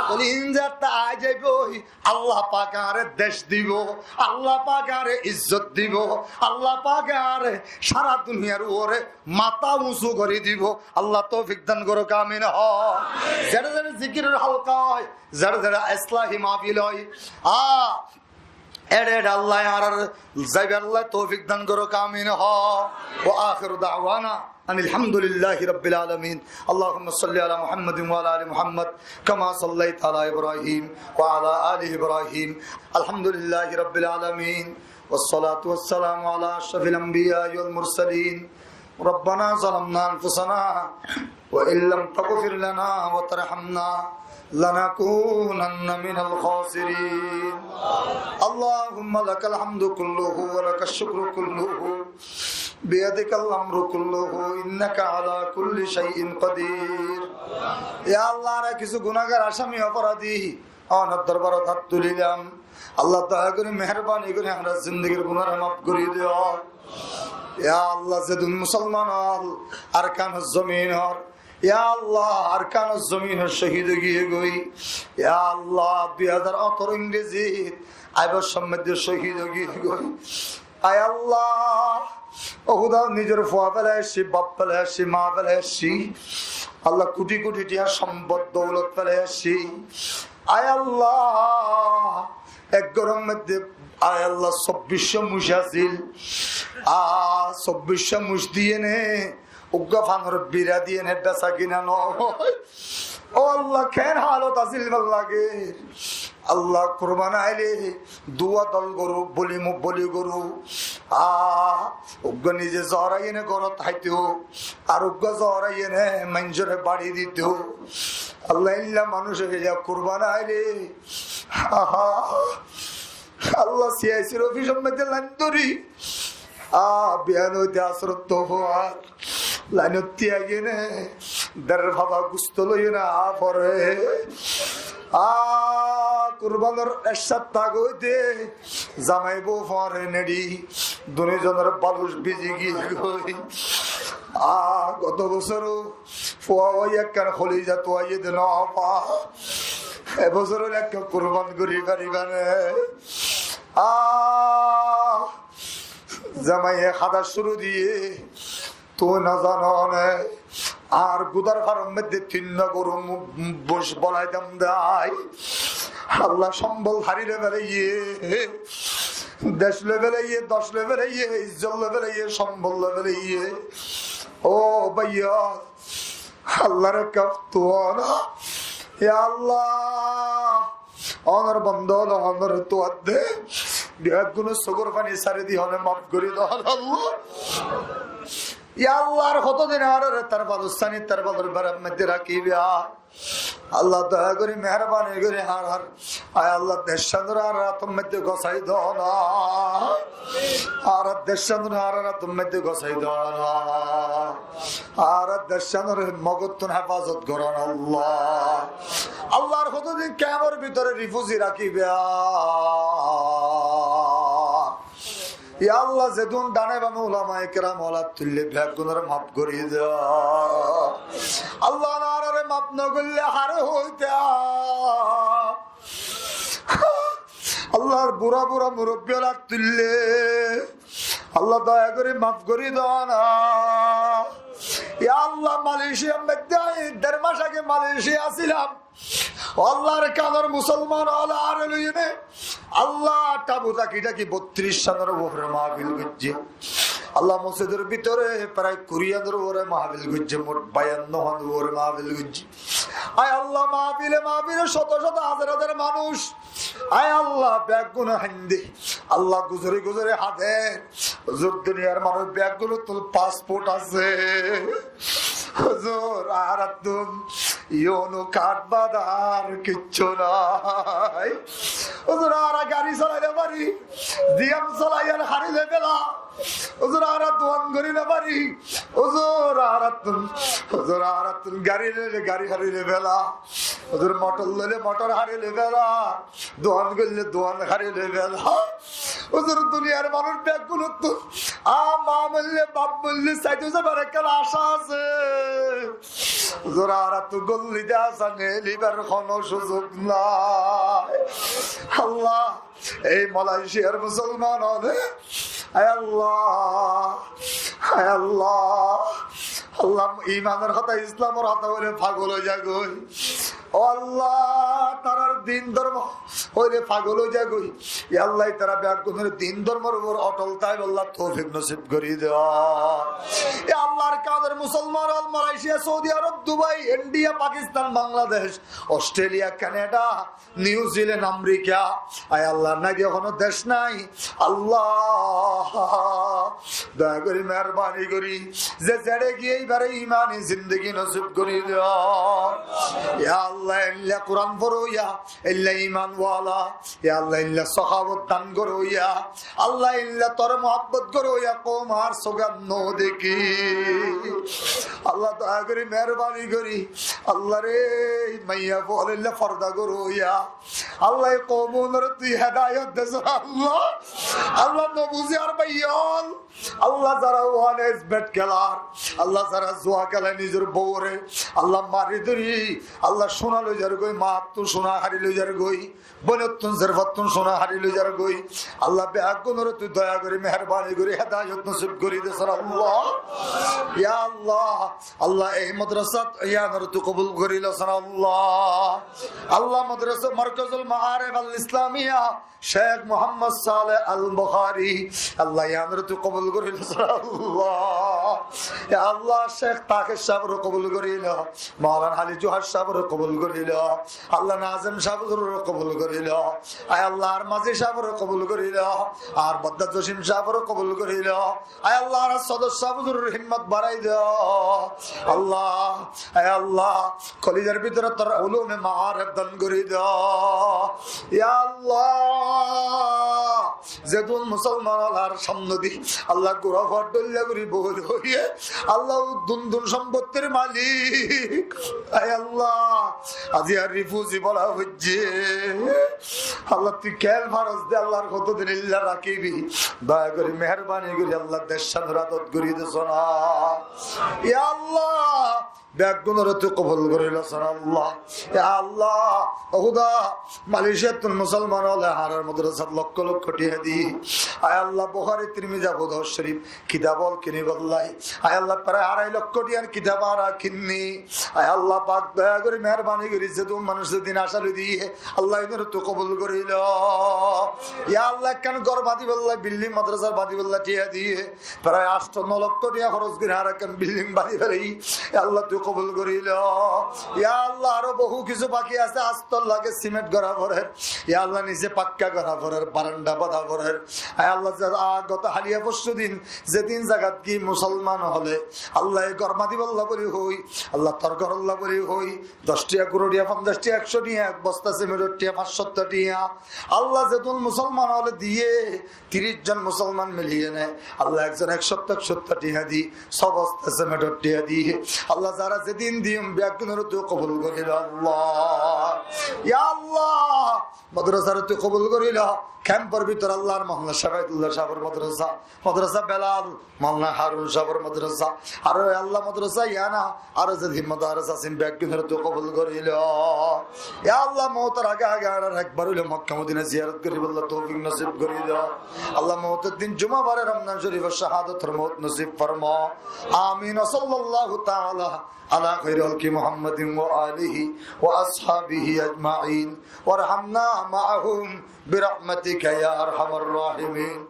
Tóile inzatta ai zaiboi, Allah pake añáre dec dibo, Allah pake añáre izzot dibo, Allah pake añáre sára duniyar uore matá uñsu gori dibo. Allah toufik dan gorouk, amin hoó. Zere zere zikiror halka ói, zere zere islahi mahfil ói, a, ere ere Allah añárar zaibar Allah toufik dan gorouk, amin hoó. Wa akhiru da'wana anil hamdulillahi rabbil alamin. Allahumma salli ala Muhammadin wa ala ali Muhammad kama sallaita ala Ibrahim wa ala ali Ibrahim. Alhamdulillahi rabbil alamin. Wassalatu wassalamu ala ashrafil anbiya wal mursalin. Rabbana zalamna anfusana wa in lam taghfir lana wa tarhamna lanakunanna minal khasirin. Allahumma lakal hamdu kulluhu wa lakash shukru kulluhu. بيدك الأمر كله إنك على كل شيء قدير. Ya Allah, añára kissú gunágar, asámi, oforadi, Ónor dorbarot hát tulilam. Allah, doya gorí, meherbani gorí añárar zindigir gunáre maf gorí diyo. Ya Allah, zedún musolman ókkol Arkanor zominor, ya Allah, Arkanor zominor cóhid ói giyé goi. Ya Allah, dui házar añtaro ingrezit, aibor sommoiddé cóhid ói giyé goi. Ai Allah, ó Huda, nizor fua félai aiccí, baf félai aiccí, ma félai aiccí. Allah, kuthi kuthi tiya sombot doulot félai aiccí. Ai Allah, ek góror moiddé, ai Allah, sobbic cót muc accíl. A, sobbic cót muc diyéne uggúa fanor bira diyéne besa kina no óiye. Ó Allah, keén halot accíl bálla lage. Allah, kurban ailé duwá dol goru, boli mu-, boli goru. A, uggúa nize zoraiyéne górot háito, ar uggúa zoraiyéne maincóre bari dito. Allah, eilla manúic óile kurban ailé, aha, Allah, siyaisir ofisor moiddé lain dóri, a, biyan óite asórot to fuar lainot tiyaigiyéne der faba gusto loiyéne a fore. A, kurbanor ek safta óite zamai bou fore neri, duni zonor baluc biji giyé goi. A, goto bosór fua ói ekkán koliza tuaiyé de no fa. E bosór óile ekkán kurban gorí faribáne? A, zamaiye háda cúru diyé, tuñí no zano né, añár gudár faror moiddé tinnúa goru mu-, muc bolai dam dai. Allah, sombol hári loi félaiye, dec loi félaiye, doc loi félaiye, izzot loi félaiye, sombol loi félaiye. Ó báiyo, Allar ekká tuana. Ya Allah, ónor bonda ókkol, ónor tuadde, beggúnor sukór faní sári di ónore maf gorí do, Allah. Ya Allah, ar hoto din añáráre tar balor sáni, tar balor berar moiddé rakiba? Allah, doya gorí, meherbani gorí añárar, ai Allah, decánore añárar átor moiddé gosái do na. Añárar decánore añárar átor moiddé gosái do na. Añárar decánore Mogottún hefazot gorón, Allah. Allah, ar hoto din kemor bútore rifuzi rakiba? Ya Allah, zedún dane bame ulamaye keram ókkol hát tuille, beggúnore maf gorí do. Allah, añáráre maf no goille hare hoitam? Allah, bura bura murobbi ókkol hát tuille, Allah, doya gorí maf gorí do na. Ya Allah, Malaysiar moiddé añí der mac age Malaysia asílam. Ó Allah, Arkanor musolman ókkol añáre loiyéne, Allah, tabu táki táki bottiríc hanor uore mahfil goijjé. Allah, mosjidor bútore prai kuri hanor uore mahfil goijjé, mot bayanno hanor uore mahfil goijjé. Ai Allah, mahfile mahfile cóto cóto házar házar manúic. Ai Allah, beggúne hainde. Allah, guzori guzori hader. Huzur, duniyar manúic beggúnottu passport asé. Huzur, añárattún iyónu kart bade ar kiccú nai. Huzur, añára gari solai no fari, diyam solai ar hári loi féla. Huzur, añára duan gorí no fari. Huzur, añárattún, huzur, añárattún gari loi, gari hári loi féla. Huzur, motor loile motor hári loi féla. Duan goille duan hári loi féla. Huzur, duniyar manúic beggúnottu, a, ma moille, baf moille, saidó zaibar ekkán acá asé. Huzur, añárattú gollide asá nelibar hono suzuk nai. Allah, ei Malaysiar musolman ókkol, ai Allah, ai Allah, Allah, imanor hotá, Islamor hotá hoile fagol ói zagói. Ó Allah, tarár din dormo hoile fagol ói zagói. Ya Allah, tará beggúnore din dormor uore otol táibar toufik nosib gorí do. Ya Allah, Allar kadir musolman ól Malaysia, Saudi Arab, Dubai, India, Pakistan, Bangladesh, Australia, Canada, New Zealand, America, ay Allah, nai de hono dec nai. Allah, doya gori, meherbani gori, ze zere giyé ibare imani zindegi nosib gori do. Ya Allah, ella Quran foroya, ella iman wala, ya Allah, ella sahawot dan goroya, Allah, ella tor muhabbot goroya, koum ar sogan no deki. Allah, doya gori, meherbani gori, Allah re, maiya fua ella forda goroya, Allah, e koum unore tui hedayot de, Allah. Allah, no buzi ar baiya ól. Allah, zara one X bet kelar, Allah, zara zua kele nizor boure, Allah, mari dori, Allah, suna loi zar goi, mattun suna hari loi zar goi, boinottun zerfattun suna hari loi zar goi. Allah, beggúnore tui doya gori, meherbani gori, hedayot nosib gori de, Allah. Ya Allah, Allah, ei madrasat iyanore tui kobul gori lo, Allah. Allah, madrasa Markazul Maarif Al Islamiya, Sheikh Muhammad Saleh Al Bukhari, Allah, iyanore tui kobul gori lo, Allah. Ya Allah, Sheikh Tahir sábore kobul gori lo, Maulana Ali Johar sábore kobul gori lo, Allah, Nazim sábore kobul gori lo, ay Allah, ar Mazi sábore kobul gori lo, ar Badda Josim sábore kobul gori lo, ay Allah, ar Sodor sábore himmot barai do, Allah. Ay Allah, kolizar bútore tor ulume maarif dan gori do. Ya Allah, zedún musolman ól ar samne di, Allah, gura fua dhoilla gori boi roiye, Allah, dun dun sombottir malik. Ay Allah, aijja rifuzi bola foijje. Allah, tui kel faros de, Allah, ar hoto din ella rakibi? Doya gori, meherbani gori, Allah, dec sanor adot gori de, Allah. Ya Allah, beggúnore tui kobul gori lo, Allah. Ya Allah, o Huda, Malaysiattun musolman óle añárar madrasat lokko lokko tiya di. Ay Allah, Bukhari, Tirmizi, Abu Dawud Sharif kitab ól kinibolla. Ay Allah, prai arai lokko tiyar kitab añára kinni. Ay Allah pak, doya gori, meherbani gori, zedún manúc zedún asha loi diye, Allah, inore tui kobul gori lo. Ya Allah, ekkán gór bañdibolla, bilding madrasar bañdibolla tiya diye, prai ancto no lokko tiya hóros gori añára ekkán bilding bañdi félaiyi. Ya Allah, tui kobul gori lo. Ya Allah, aró bohú kissú baki asé, astor lage simet gora forer. Ya Allah, nize pakka gora forer, baranda bana forer. Ay Allah, ze, a, goto haliya forsú din, zedún zagat ki musolman óle, Allah, e gór bañdibolla buli hoi, Allah, tor górolla buli hoi, doc tiya, kuri tiya, fonzaic tiya, ekcó tiya, ek bosta simetor tiya, fañs cót tiya. Allah, zedún musolman óle diye, tiríc zon musolman miliyene, Allah, ekzon ekcó, ekcó tiya di, só bosta simetor tiya di. Allah, zara zedún diyum, beggúnore tui kobul gori lo, Allah. Ya Allah, madrasare tui kobul gori lo. Kempor bútore Allah, ar Maulana Shafaatullah sábor madrasa, madrasa Belal, Maulana Harun sábor madrasa, aró Allah, madrasa iyana, aró ze zimmadar asé, beggúnore tui kobul gori lo. Ya Allah, moutor age age añárar ekbar óileyo Mokka Modina ziyarot goribolla toufik nosib gori do. Allah, moutor din Juma bare Romzan Shorifor shahadotor mout nosib formo. Amin. Wa sallallahu taala ala khairi khalqi Muhammadin wa alihi wa ashabihi ajmain. Warhamna ma'ahum birahmatika ya arhamar rahimin.